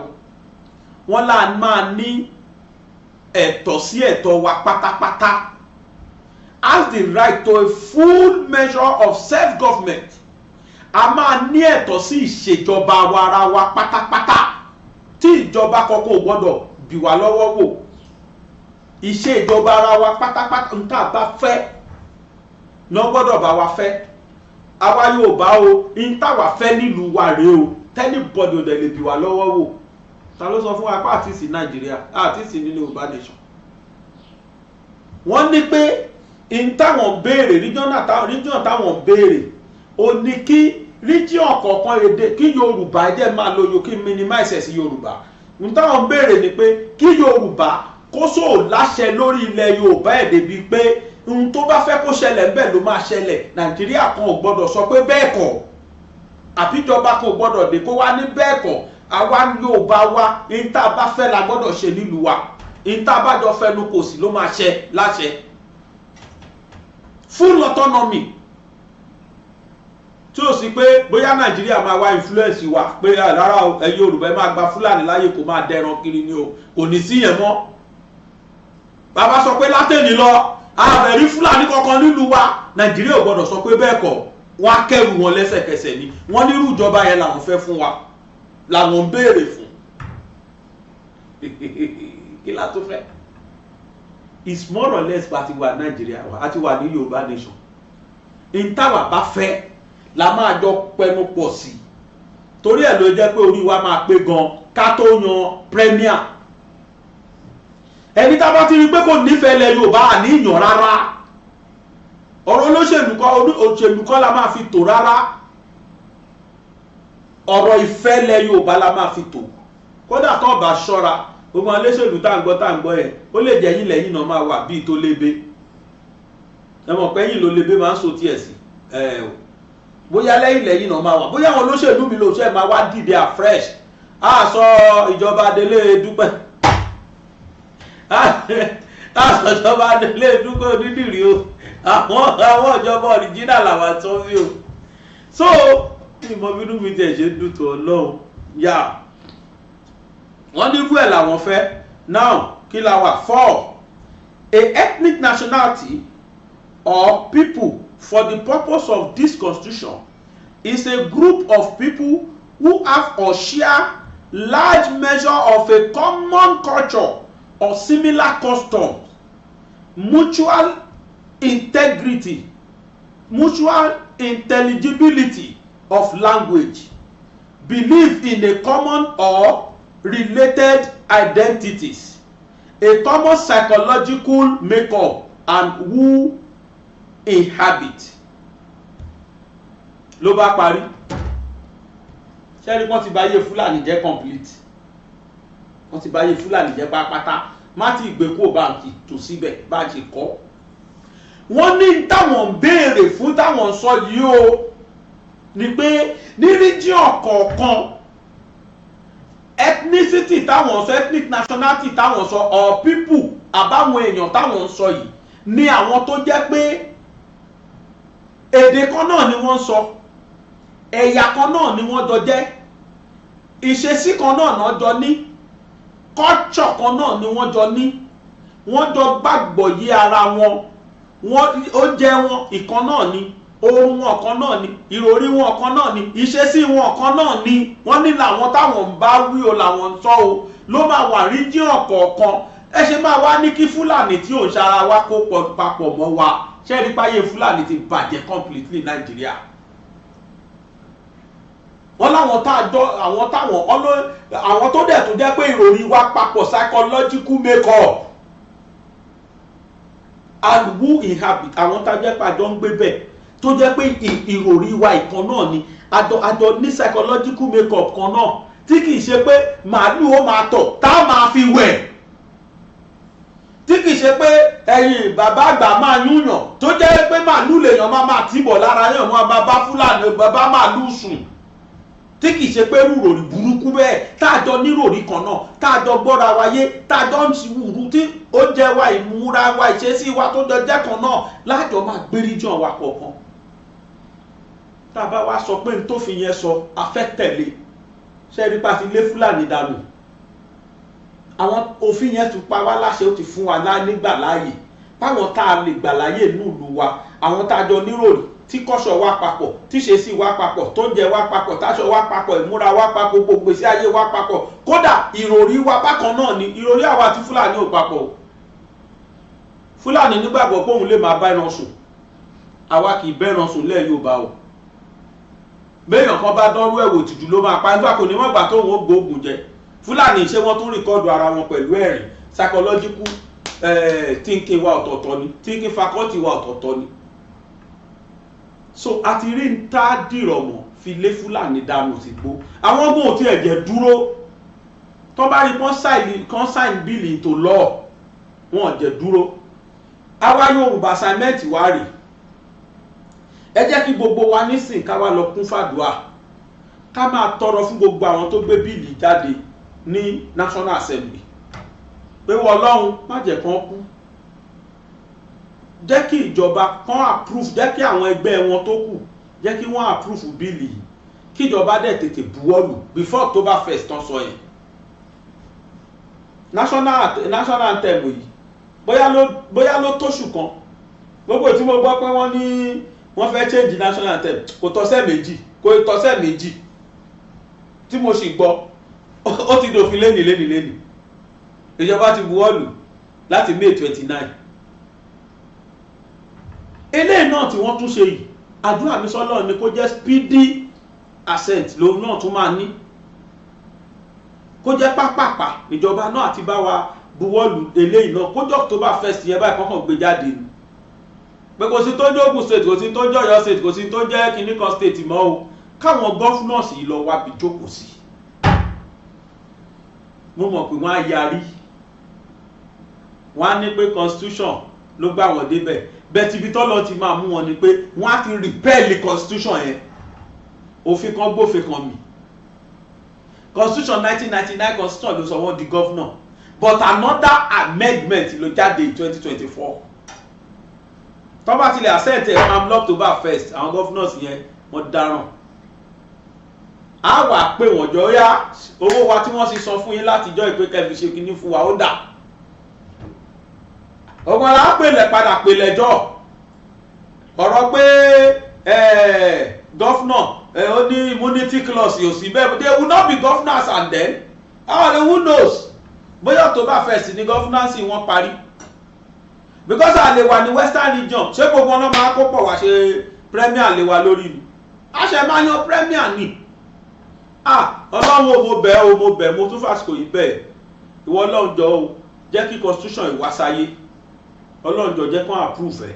wọ́n là máa ní ẹ̀tọ́ sí ẹ̀tọ́ wa pátápátá, has the right to a full measure of self-government. A máa ní ẹ̀tọ́ sí ìṣèjọba wa ara wa pátápátá, tí ìjọba kankan ò gbọ́dọ̀ bì wá lọ́wọ́ wò. Ìṣèjọba ara wa pátápátá, n tá a bá fẹ́ náà gbọ́dọ̀ bá wa fẹ́. Àwa Yorùbá o, n táwa fẹ́ nílùú wa rèé o, tí anybody ò dẹ̀ lè bì wá lọ́wọ́ wò. Ta ló sọ fún wa pé àti sí Nàìjíríà, àti sí nínú Yorùbá nation? Wọ́n ní pé n táwọn béèrè, region táwọn béèrè ò ní kí region kọ̀ọ̀kan, èdè kí Yorùbá jẹ́ máa lo yo, kí minimize ẹ̀ sí Yorùbá. N táwọn béèrè ni pé kí Yorùbá kó sóò láṣẹ lórí ilẹ̀ Yorùbá ẹ̀ débi pé ohun tó bá fẹ́ kó ṣẹlẹ̀ ńbẹ̀ ló máa ṣẹlẹ̀. Nàìjíríà kan ò gbọ́dọ̀ sọ pé bẹ́ẹ̀ kọ́, àbíjọba kan ò gbọ́dọ̀ dé kó wá ní bẹ́ẹ̀ kọ́. Àwa Yorùbá wa, ní tá a bá fẹ́ la gbọ́dọ̀ ṣe nílùú wa, ní tá a bá jọ fẹnu kò sí ló máa ṣẹ láṣẹ. Full autonomy tí ó sì pé bóyá Nàìjíríà máa wá influence wa pé rárá o, ẹ Yorùbá, ẹ máa gba Fúlàní láyè kó máa dẹran kiri ni o, kò ní sí yẹn mọ́. Bàbá sọ pé látẹ̀ní lọ, àbẹ̀rí Fúlàní kankan nílùú wa, Nàìjíríà ò gbọ́dọ̀ sọ pé bẹ́ẹ̀ kọ́. Wọ́n á kẹ́rù wọn lẹ́sẹ̀kẹsẹ̀ ni. Wọ́n nírú ìjọba yẹn làwọn fẹ́ fún wa. làwọn ń béèrè fún. Kí la tó fẹ́? It's more or less bá ti wà Nàìjíríà wa, a ti wà ní Yorùbá nation. N táwa bá fẹ́ la máa jọ pẹnu pọ̀ sí. Torí ẹ̀ ló jẹ́ pé orí wa máa pé gan ká tó yan premier. Ẹni tá a bá ti rí i pé kò nífẹ̀ẹ́ ilẹ̀ Yorùbá, àní ìyàn rárá. Ọ̀rọ̀ olóṣèlú kọ́, òṣèlú kọ́ la máa fi tò rárá. Ọ̀rọ̀ ìfẹ́ ilẹ̀ Yorùbá la máa fi tò. Kódà tó bá ṣọ́ra, gbogbo àwọn olóṣèlú tá à ń gbọ́ yẹn, ó lè jẹ́ yín lẹ́yìn náà máa wà bíi tó lébé. Ẹ mọ̀ pé yín ló lébé máa ń so tiẹ̀ sí ẹ o. Bóyá lẹ́yìn lẹ́yìn náà máa wà, bóyá àwọn olóṣèlú mi ló ṣe máa wá dìde afresh. Á sọ ìjọba Adélé Dúpẹ́, á sọ ìjọba Adélé Dúpẹ́ Onídìrí o. Àwọn ìjọba original làwọn tó ń bí o. So ìmọ̀ bínú mi tiẹ̀ ṣe ń dùn tó Ọlọ́run yá. Wọ́n ní irú ẹ̀ làwọn fẹ́. Now, kí la wà for? A ethnic nationality or people for the purpose of this constitution is a group of people who have or share large measure of a common culture or similar customs, mutual integrity, mutual intelligibility of language, belief in a common or related identities, a common psychological makeup, and who inhabit. Ló bá parí. Ṣẹ́rí, wọ́n ti bà ayé Fúlàní jẹ́ complete. Wọ́n ti bà ayé Fúlàní jẹ́ pátápátá. Má ti gbé kó báǹkì tó síbẹ̀ bá a ṣe kọ́. Wọ́n ní táwọn ń béèrè fún, táwọn ń sọ yìí o, ni pé ní region kọ̀ọ̀kan, ethnicity táwọn sọ, ethnic nationality táwọn sọ, or people, àbáwọn èèyàn táwọn ń sọ yìí ni àwọn tó jẹ́ pé èdè kan náà ni wọ́n ń sọ, ẹ̀yà kan náà ni wọ́n jọ jẹ́, ìṣesí kan náà náà jọ ní, culture kan náà ni wọ́n jọ ní, wọ́n jọ gbàgbọ́ yé ara wọn, wọ́n oúnjẹ wọn ìkan náà ni, oorun wọn kan náà ni, ìròrí wọn kan náà ni, ìṣesí wọn kan náà ni. Wọ́n ní làwọn táwọn ń bá wí o, làwọn ń sọ o, ló máa wà region kọ̀ọ̀kan. Ẹ ṣe máa wá ní kí Fúlàní tí ò ń ṣara wa kó papọ̀ mọ́ wa? Ṣé rí páyé Fúlàní ti bàjẹ́ completely Nàìjíríà? Wọ́n láwọn tá a jọ, àwọn táwọn ọlọ́, àwọn tó dẹ̀ tó jẹ́ pé ìròrí wa papọ̀, psychological make-up, and who inhabit, àwọn tá a jẹ́ pé àjọ ń gbé bẹ̀, tó jẹ́ pé ìròrí wa ìkan náà ni, àjọ ní psychological make-up kan náà, tí kìí ṣe pé màálù ó máa tọ̀ tá a máa fi wẹ̀, tí kìí ṣe pé ẹ̀yìn bàbá àgbà máa yúnyàn, tó jẹ́ pé màálù lèèyàn máa máa tìbọ̀ lára yàn, máa bá Fúlàní bàbá màálù sùn, tí kìí ṣe pé rúròrí burúkú bẹ́ẹ̀, tá a jọ níròrí kan náà, tá a jọ gbọ́ra wa yé, tá a jọ ń wùrú, tí oúnjẹ wa, ìmúra wa, ìṣesí wa tó jọ jẹ́ kan náà, lájọ máa gbé region wa kọ̀ọ̀kan. Tá a bá wá sọ pé n tó fi yẹn sọ a fẹ́ tẹ̀lé, ṣé rí pa ti lé Fúlàní dànù. Àwọn òfin yẹn ti pa wá láṣẹ, ó ti fún wa nígbà láàyè báwọn tá a lè gbà láyè nílùú wa, àwọn tá a jọ níròrí, tí kọ́ṣọ̀ wa papọ̀, tí ṣe sí wa papọ̀, tó ń jẹ wa papọ̀, táṣọ wa papọ̀, ìmúra wa papọ̀, gbogbo ìgbésí ayé wa papọ̀, kódà ìròrí wa bákan náà ni. Ìròrí àwa àti Fúlàní ò papọ̀ o. Fúlàní nígbàgbọ́ pé òun lè máa bá ẹran sùn. Àwa kì í bẹ́ran sùn lẹ́ẹ̀ Yorùbá o. Béèyàn kan bá dánrú ẹ̀wò, tìjú ló máa pa nígbà kò ní mọ̀gbà tóun ó gbóògùn jẹ. Fúlàní, ṣé wọ́n tún record ara wọn pẹ̀lú ẹ̀rín? Psychological thinking wa ọ̀tọ̀ọ̀tọ̀ ni, thinking faculty wa ọ̀tọ̀ọ̀tọ̀ ni. So a ti rí ń tá dìrọ̀ mọ́ fi lé Fúlàní dànù sígbó. Àwọn ọgbọ́n ò tiẹ̀ jẹ́ dúró tó bá rí kán sign bill into law, wọn ò jẹ́ dúró. Àwa Yorùbá, assignment wa rè. Ẹ jẹ́ kí gbogbo wa nísìn ká wá lọ kún fàdúà, ká máa tọrọ fún gbogbo àwọn tó gbé bill jáde ní National Assembly pé wọ́n Ọlọ́run má jẹ́ kán kú, jẹ́ kí ìjọba kán approve, jẹ́ kí àwọn ẹgbẹ́ wọn tó kù, jẹ́ kí wọ́n approve bill yìí, kí ìjọba dẹ̀ tètè buwọ́lù before October 1st tán sọ yẹn. National anthem yìí, bóyá ló tóṣù kan, gbogbo tí mo gbọ́ pé wọ́n ní wọ́n fẹ́ change national anthem, kò tọ́sẹ̀ 2, kò tọ́sẹ̀ 2. Tí mo sì gbọ́, ó ti dòfin lénìí lénìí lénìí. Ìjọba ti buwọ́lù láti May 29. Eléyìí náà tí wọ́n tún ṣe yìí, àdúrà mi sọ́lọ́ ni kó jẹ́ speedy assent lòun náà tún máa ní, kó jẹ́ pápápá ìjọba náà àti bá wa buwọ́lù eléyìí náà, kó jẹ́ October 1st yẹn báyìí kọ́kàn gbé jáde ni, pé kò sí tó jẹ́ Ògùn State, kò sí tó jẹ́ Ọ̀yọ́ State, kò sí tó jẹ́ kinní kan state mọ́ o, káwọn governors yìí lọ wábi jókòó sí. Mo mọ̀ pé wọ́n á yarí, wọ́n á ní pé constitution ló gbà wọ́n débẹ̀ bẹ́ẹ̀. Tí ibi tọ́lọ́ ti máa mú wọn ni pé wọ́n á ti repeal constitution yẹn. Òfin kan gbófin kan mì. Constitution, 1999 constitution ló sọ wọ́n di governor, but another amendment ló jáde in 2024. Tó bá tilẹ̀ accept ẹ̀ am October 1st, àwọn governors yẹn, wọ́n dáràn. Á wà pé wọ́n jọ yá owó wa tí wọ́n sì san fún yín látijọ́ ìpè kẹfì ṣe kínní fún wa, ó dà ọgbọ́n la pèlẹ̀ padà pèlẹ̀ jọ ọ̀rọ̀ pé governor ó ní immunity clause yóò sí bẹ́ẹ̀. They will not be governors, and then how they, who knows bóyá October 1st ní governance wọn parí, because a lè wà ní Western Region. Ṣé gbogbo ọ̀nà máa kó pọ̀ wá ṣe premier lè wà lórí ni? A ṣe máa yan premier ni. Ah, Ọlọ́run o, mo bẹ̀ o, mo bẹ̀, mo tún fàsìkò yìí bẹ̀. Ìwọ Ọlọ́run, jọ o, jẹ́ kí constitution ìwá sáyé. Ọlọ́run, jọ, jẹ́ kán approve ẹ̀,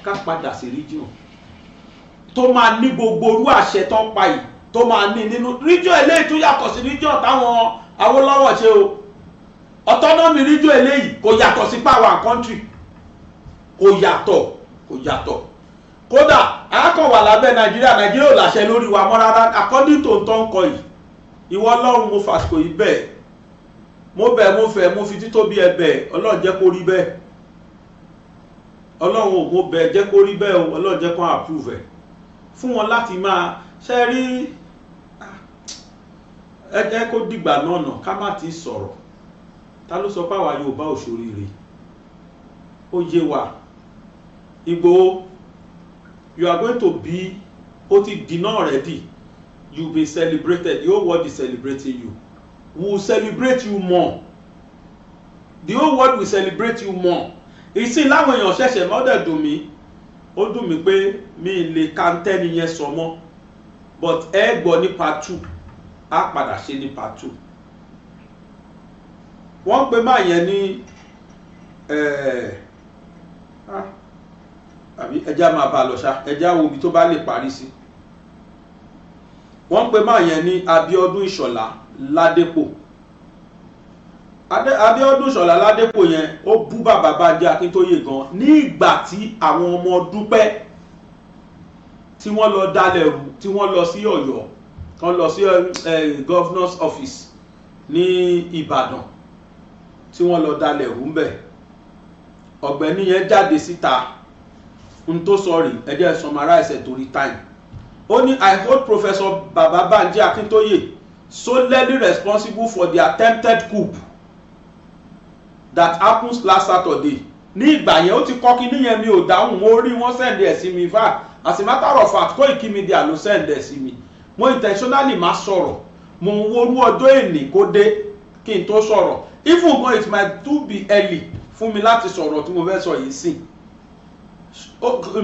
ká padà sí region tó máa ní gbogbo orú àṣẹ tó ń pa yìí, tó máa ní nínú region eléyìí tó yàtọ̀ sí region táwọn Awólọ́wọ̀ ṣe o. Autonomy region eléyìí kò yàtọ̀ sí power country, kò yàtọ̀, kò yàtọ̀. Kódà a kàn wà lábẹ́ Nàìjíríà, Nàìjíríà ò láṣẹ lórí wa mọ́ rárá, according to n tó ń kọ yìí. Ìwọ Ọlọ́run, mo fàsìkò yìí bẹ́ẹ̀, mo bẹ̀, mo fẹ́, mo fi títóbi ẹ bẹ̀. Ọlọ́run, jẹ́ kó rí bẹ́ẹ̀. Ọlọ́run ò, mo bẹ̀, jẹ́ kó rí bẹ́ẹ̀ o. Ọlọ́run, jẹ́ kó approve ẹ̀ fún wọn láti máa ṣe rí. Ẹ jẹ́ kó dìgbà náà nà ká má ti sọ̀rọ̀. Ta ló sọ pé àwa Yorùbá ò ṣoríire? Ó yé wa. Ìgbòho, you are going to be, ó ti dì náà already. You be celebrated. The whole world is celebrating you. We will celebrate you more. The whole world will celebrate you more. Ìsìn láwọn èèyàn ṣẹ̀ṣẹ̀ mọ́ dẹ̀ dùn mí, ó dùn mí pé mi lè ka tẹ́ni yẹn sọ mọ́, but ẹ gbọ́ ní part two, á padà ṣe ní part two. Wọ́n pe máa yẹn ní àbí ẹja máa bá a lọ ṣá, ẹja wo ibi tó bá lè parí sí. Wọ́n pe máa yẹn ní Abíọ́dún Ìṣọ̀lá Ládépò. Abíọ́dún Ìṣọ̀lá Ládépò yẹn, ó bú bàbá Bánjí Akíntóyè gan ní ìgbà tí àwọn ọmọ Dúpẹ́ tí wọ́n lọ dalẹ̀ rú, tí wọ́n lọ sí Ọ̀yọ́, wọ́n lọ sí governor's office ní Ìbàdàn, tí wọ́n lọ dalẹ̀ rú ńbẹ̀. Ọ̀gbẹ́ni yẹn jáde síta, n tó sọ rí, ẹ jẹ́ summarize ẹ̀ torí time. Ó ní, "I hold Professor Baba Banji Akintoye solely responsible for the attempted coup that happens last Saturday." Ní ìgbà yẹn, ó ti kọ́ kí níyẹn, mi ò dáhùn. Mo rí wọ́n send ẹ̀ sí mi. In fact, as a matter of fact, Koiki Media ló send ẹ̀ sí mi. Mo intentionally má sọ̀rọ̀, mo ń worú ọjọ́ èní kó dé kí n tó sọ̀rọ̀. Even though it might too be early fún mi láti sọ̀rọ̀ tí mo fẹ́ sọ yìí sí,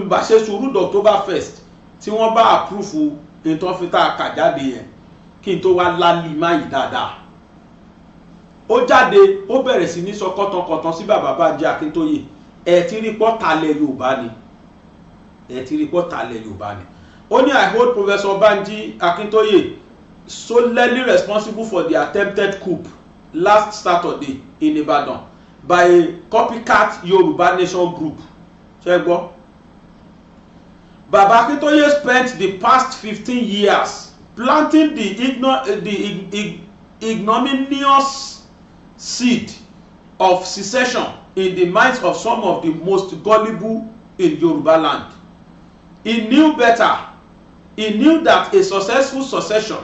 bá ṣe sùúrù October 1st tí wọ́n bá approve nǹkan fi tá a kà jáde yẹn, kí n tó wá lálì má yìí dáadáa. Ó jáde, ó bẹ̀rẹ̀ sí ní sọ kọ́tànkọ́tàn sí bàbá Bánjí Akíntóyè. Ẹ̀ ti rí pọ́tàlẹ̀ Yorùbá ni, ẹ̀ ti rí pọ́tàlẹ̀ Yorùbá ni. Ó ní, "I hold Professor Banji Akintoye solely responsible for the attempted coup last Saturday in Ibadan by a copycat Yorùbá Nation group." Ṣé gbọ́? "Baba Akintoye spent the past 15 years planting the ignominious seed of secession in the minds of some of the most gullible in Yoruba land. He knew better. He knew that a successful secession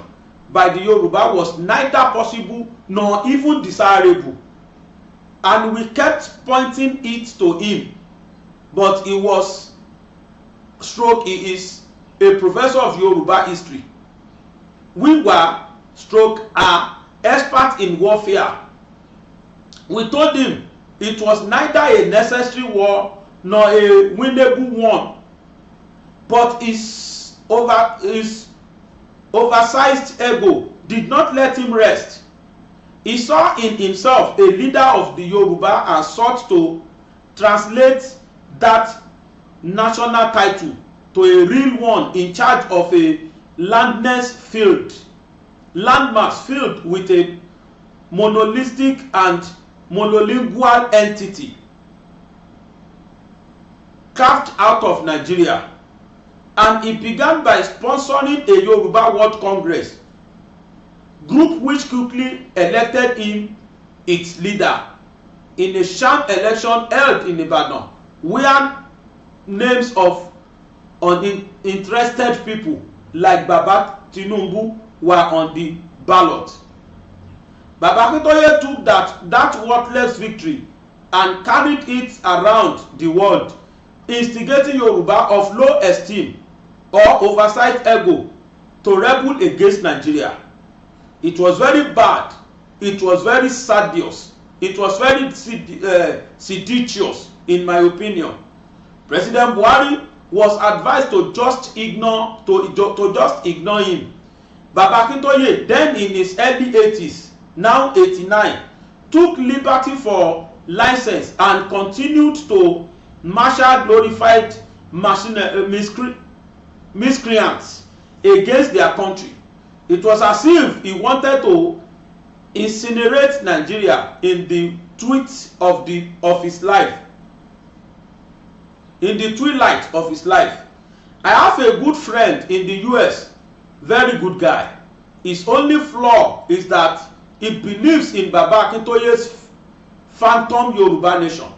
by the Yoruba was neither possible nor even desirable, and we kept pointing it to him, but he was stroke he is a professor of Yoruba history." We were stroke are experts in warfare. We told him it was neither a necessary war nor a winnable one, but his oversized ego did not let him rest. He saw in himself a leader of the Yoruba and sought to translate that national title to a real one in charge of a landmass filled with a monolithic and monolingual entity carved out of Nigeria. And he began by sponsoring a Yoruba World Congress group, which quickly elected him its leader in a sham election held in Ibadan, where names of uninterested people like Baba Tinubu were on the ballot. Baba Akintoye took that worthless victory and carried it around the world, instigating Yoruba of low esteem or oversized ego to rebel against Nigeria. It was very bad. It was very sadist. It was very seditious, in my opinion. President Buhari was advised to just ignore him. Baba Akintoye, then in his early 80s, now 89, took liberty for license and continued to marshal glorified miscreants against their country. It was as if he wanted to incinerate Nigeria in the twilight of his life. I have a good friend in the US, very good guy. His only flaw is that he believes in Baba Akintoye's phantom Yoruba nation.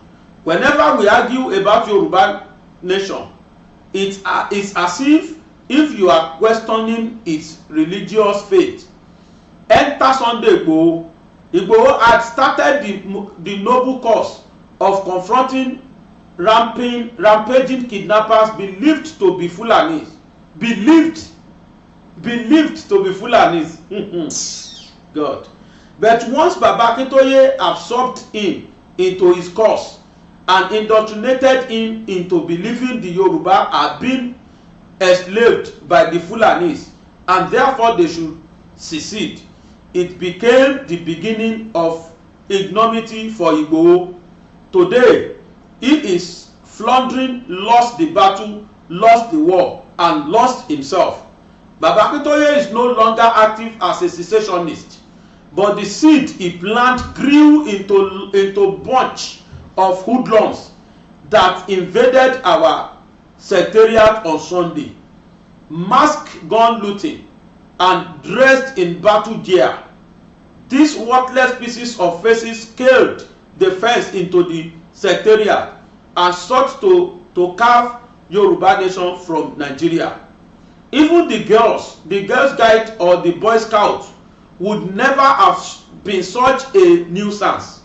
Whenever we argue about Yoruba nation, it's as if you are questioning its religious faith. Enter Sunday Igboho. Igboho had started the noble cause of confronting rampaging kidnappers believed to be Fulanis, believed to be Fulanis. God. But once Baba Akintoye absorbed him into his cause and indoctrinated him into believing the Yoruba are being enslaved by the Fulanis and therefore they should secede, it became the beginning of ignominy for Igboho. Today, he is floundering, lost the battle, lost the war, and lost himself. Baba Akintoye is no longer active as a secessionist, but the seed he planted grew into bunch of hoodlums that invaded our secretariat on Sunday, mask gun looting and dressed in battle gear. These worthless pieces of faces scaled the fence into the secretariat and sought to carve Yoruba nation from Nigeria. Even the girls guide or the Boy Scout would never have been such a nuisance.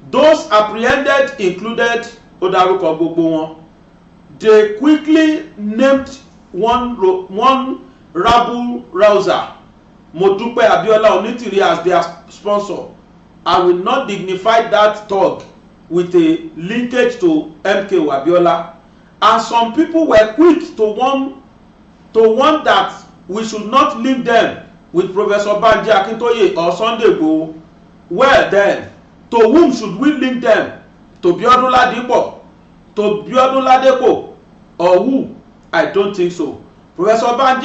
Those apprehended included, ó dárúkọ gbogbo wọn. They quickly named one rabble rouser, Modupe Abiola Onitiri, as their sponsor. I will not dignify that thug with a linkage to MKO Abiola. And some people were quick to warn that we should not link them with Professor Banji Akintoye or Sunday Igboho. Well then, to whom should we link them? To Biodun Ladipo? To Biodun Ladepo? Or who? I don't think so. Professor Banji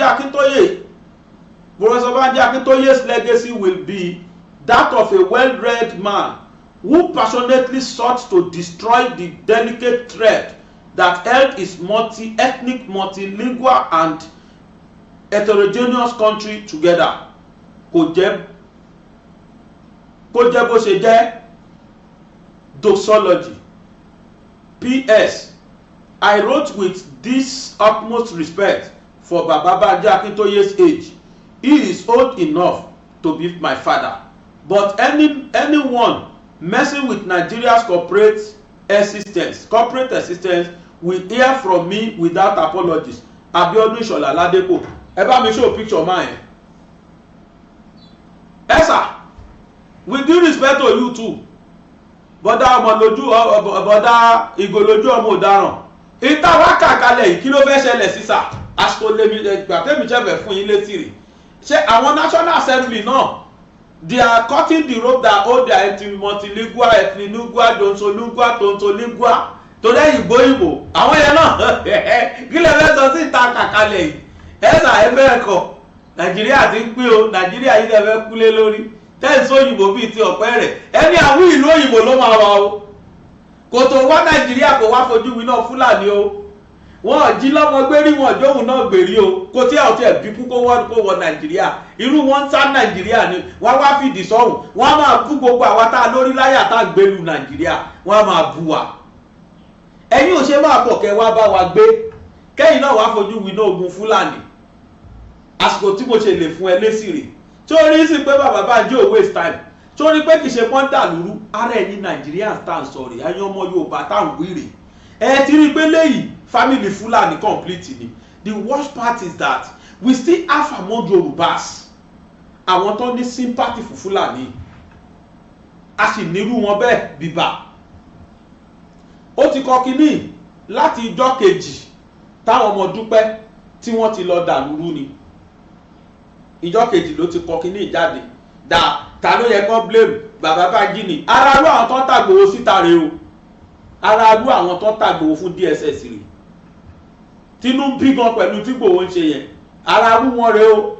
Akintoye's legacy will be that of a well-read man who passionately sought to destroy the delicate thread that held his multi-ethnic, multilingual and heterogeneous country together. Kò jẹ́ kó jẹ́ bó ṣe jẹ́. Doxology. P.S. I wrote with this utmost respect for Baba Banji Akintoye's age. He is old enough to be my father, but anyone messing with Nigeria's corporate existence will hear from me without apologies. Abiodun Ìṣọ̀lá Ládépò. Ẹ bá mi show picture máa yẹn. Ẹ sà, with due respect to you too, bọ́dá ọmọ lójú, bọ́dá ìgò lójú ọmọ ọ̀daràn, ìta wá kàkalẹ̀ yìí, kí ló fẹ́ ṣẹlẹ̀ sí sà? Àsìkò lèmi ìgbà tẹ́mi ṣẹ̀fẹ̀ fún yín létí rè. Ṣé àwọn National Assembly náà, they are cutting the rope that hold their multilingual, ethnolingual, johnsolingua, tontolingua, torí ẹ̀yìn gbóyìnbó àwọn yẹn náà, kí lè fẹ́ sọ sí ìta kàkalẹ̀ yìí? Ẹ sà, ẹ bẹ́ẹ̀ kọ́, Nàìjíríà ti ń pín o. Nàìjíríà yìí lè fẹ́ kúlé lórí tẹ́ǹsì òyìnbó bíi ti ọ̀pẹ́ rẹ̀. Ẹni àwọn ìlú òyìnbó ló máa wà o. Kò tó wá Nàìjíríà, kò wá fojú winá Fúlàní o. Wọn jí lọ́mọ gbérí, wọn jóhun náà gbèrí o. Kò tí àwọn tí ẹ̀ bí kú kó wọ Nàìjíríà. Irú wọn ń sá Nàìjíríà ni wọ́n wá fìdí sọ́hùn. Wọ́n á máa bú gbogbo àwa tá a lórí láyà tá a gbélu Nàìjíríà, wọ́n á máa bú wa. Ẹ̀yin ò ṣe máa bọ̀ kẹ́ wá bá wa gbé, kẹ́yìn náà wá fojú winá ogun Fúlàní. Àsìkò tí mo ṣe lè fún ẹ lésì rè. Tí ó rí sí pé bàbá Bánjí ò waste time, tí ó rí pé kì í ṣe pọ́n dàlúrú ara ẹ̀yin Nàìjíríà tá à ń sọ rè, ẹ̀yin ọmọ Yorùbá tá à ń wí rè. Ẹ ti rí i pé léyìí, family Fúlàní complete ni. The worst part is that we still have among Yorùbás àwọn tó ní sympathy fún Fúlàní. A sì nírú wọn bẹ́ẹ̀ bíbà. Ó ti kọ kínní láti ijọ́ kejì táwọn ọmọ Dúpẹ́ tí wọ́n ti lọ dàlúrú ni. Ìjọ́ kejì ló ti kọ kínní jáde. Dà, ta ló yẹ kó blame? Bàbá Bánjí ni. Ara rú àwọn tó ń tàgbòho síta rèé o. Ara rú àwọn tó ń tàgbòho fún DSS rèé. Tinubu bí gan pẹ̀lú tí Ìgbòho ń ṣe yẹn, ara rú wọn rèé o.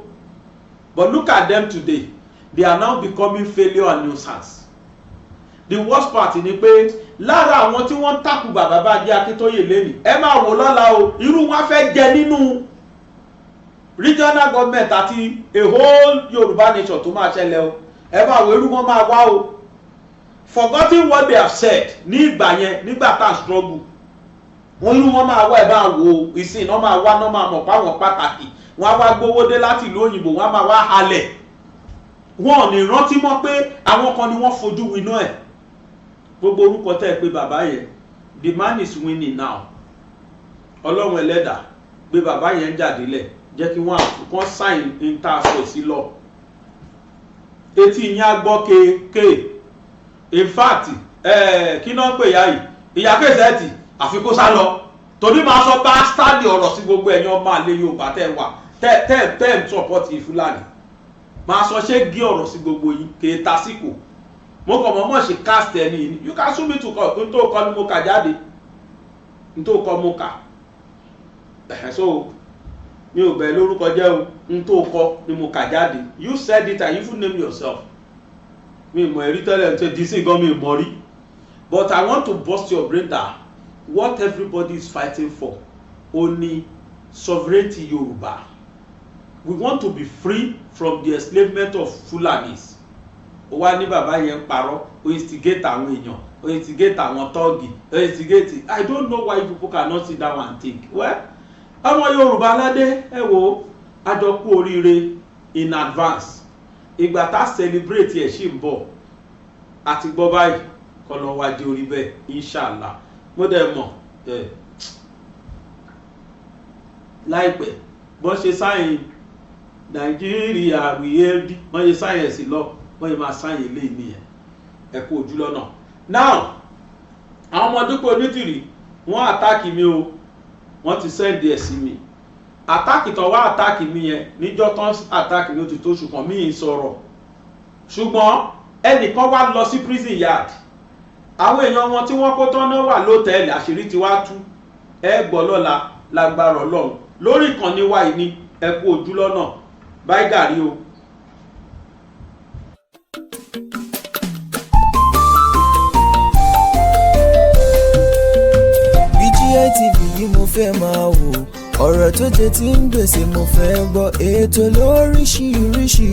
But look at them today, they are now becoming failure and nuisance. The worst part ni pé lára àwọn tí wọ́n ń takù bàbá Bánjí Akíntóyè lẹ́nìí, ẹ máa wò lọ́la o, irú wọn fẹ́ jẹ nínú regional government àti a whole Yorùbá nation tó máa ṣẹlẹ̀ o. Ẹ máa wò, irú wọn máa wá o, forgetting what they have said ní ìgbà yẹn, nígbà tá à struggle wọn. Irú wọn máa wá. Ẹ máa wò ìsìn náà, máa wá náà, máa mọ̀ páwọn pàtàkì. Wọn á wá gbówó dé láti ìlú òyìnbó, wọn á máa wá halẹ̀. Wọn ò ní rántí mọ́ pé àwọn kan ni wọ́n fojú winá ẹ̀. Gbogbo orúkọ tẹ́ ẹ pé bàbá yẹn, the man is winning now. Ọlọ́run ẹlẹ́dàá gbé bàbá yẹn jáde lẹ̀, jẹ́ kí wọ́n kàn sign intaṣọ sí lọ. Etí yín á gbọ́ kéèké. In fact, kí náà pè ya yìí, ìyá kẹsẹ̀tì, àfi kó sá lọ, torí máa sọ bastard ọ̀rọ̀ sí gbogbo ẹ̀yin ọmọ àlè Yorùbá tẹ́ wà tẹ́ tẹ́ tẹ́ ń support Fúlàní. Máa sọ ṣé gé ọ̀rọ̀ sí gbogbo yín kì í tasíkò. Mo kàn mọ́ mọ́ ṣe cast ẹni yìí. You can sue me to court. N tó kọ́ ni mo kà jáde, n tó kọ́ mo kà. So mi ò bẹ̀ lórúkọ jẹ́ o. N tó kọ́ ni mo kà jáde. You said it and you even name yourself. Mi mọ̀ ẹ̀rí tẹ́lẹ̀ ṣe dc gan, mi mọ̀ rí. But I want to burst your brain that what everybody is fighting for, ó ní sovereignty Yorùbá. We want to be free from the enslavement of Fulanis. Ó wá ní bàbá yẹn ń parọ́, ó instigate àwọn èèyàn, ó instigate àwọn tọ́ọ̀gì, ó instigate. I don't know why people cannot sit down and think well. Ọmọ Yorùbá aládé, ẹ wo, àjọ kú oríire in advance. Ìgbà tá celebrate ẹ̀ sì ń bọ̀. Àti gbọ́ báyìí, kọ́ lọ́ wá di orí bẹ́ẹ̀, inshallah. Mo dẹ̀ mọ̀ ẹ̀ láìpẹ́, bọ́n ṣe sign Nàìjíríà wíyéèdì, wọ́n ṣe sign ẹ̀ sí lọ, wọ́n yìí máa sign eléyìí nìyẹn. Ẹ kú ojú lọ́nà. Now, àwọn ọmọ Dúpẹ́ Onítìrì, wọ́n attack mi o. Wọ́n ti send ẹ̀ sí mi. Attack tó wá attack mi yẹn, níjọ́ tán attack mi, ó ti tó, ṣùgbọ́n mi ì sọ̀rọ̀. Ṣùgbọ́n ẹnìkan wá lọ sí prison yard, àwọn èèyàn wọn tí wọ́n kó tán náà wà lótẹ́ẹ̀lì. Àṣírí ti wá tú. Ẹ gbọ́ lọ́la lágbára Ọlọ́run lórí ìkànnì wa yìí ní. Ẹ kú ojú lọ́nà báyìí gàrí o. BGI TV yìí mo fẹ́ máa wò. Ọ̀rọ̀ tó jẹ ti ń gbèsè mo fẹ́ gbọ́. Ètò lóríṣiríṣi,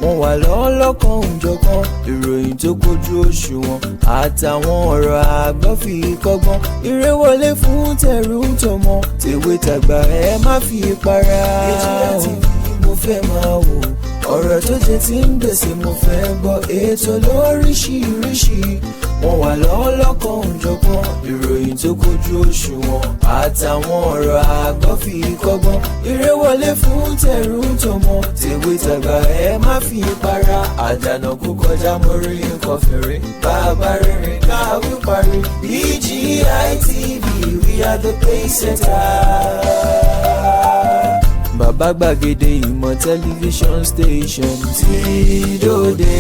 wọ́n wà lọ́lọ́kan òjọ̀kan. Ìròyìn tó kojú òṣùwọ̀n àtàwọn ọ̀rọ̀ àgbọ́ fi kọ́gbọ́n. Eré wọlé fún tẹ̀rù tọmọ, tèwe tàgbà, ẹ má fi para. BGI TV yìí mo fẹ́ máa wò. Ọ̀rọ̀ tó jẹ ti ń gbèsè mo fẹ́ gbọ́. Ètò lóríṣiríṣi, wọ́n wà. Lọ́lọ́kan òjọ̀kan, ìròyìn tó kojú òṣùwọ̀n àtàwọn ọ̀rọ̀ àgbọ́ fi kọ́gbọ́n. Eré wọlé fún tẹ̀rù tọmọ, tèwe tàgbà, ẹ má fi para. Àdànà kó kọjá mórí nǹkan fèrè. Bàbá rere káwí parí. BGI TV, we are the pace setter. Bàbá gbàgede ìmọ̀ tẹlifíṣọ̀n station tí dòde.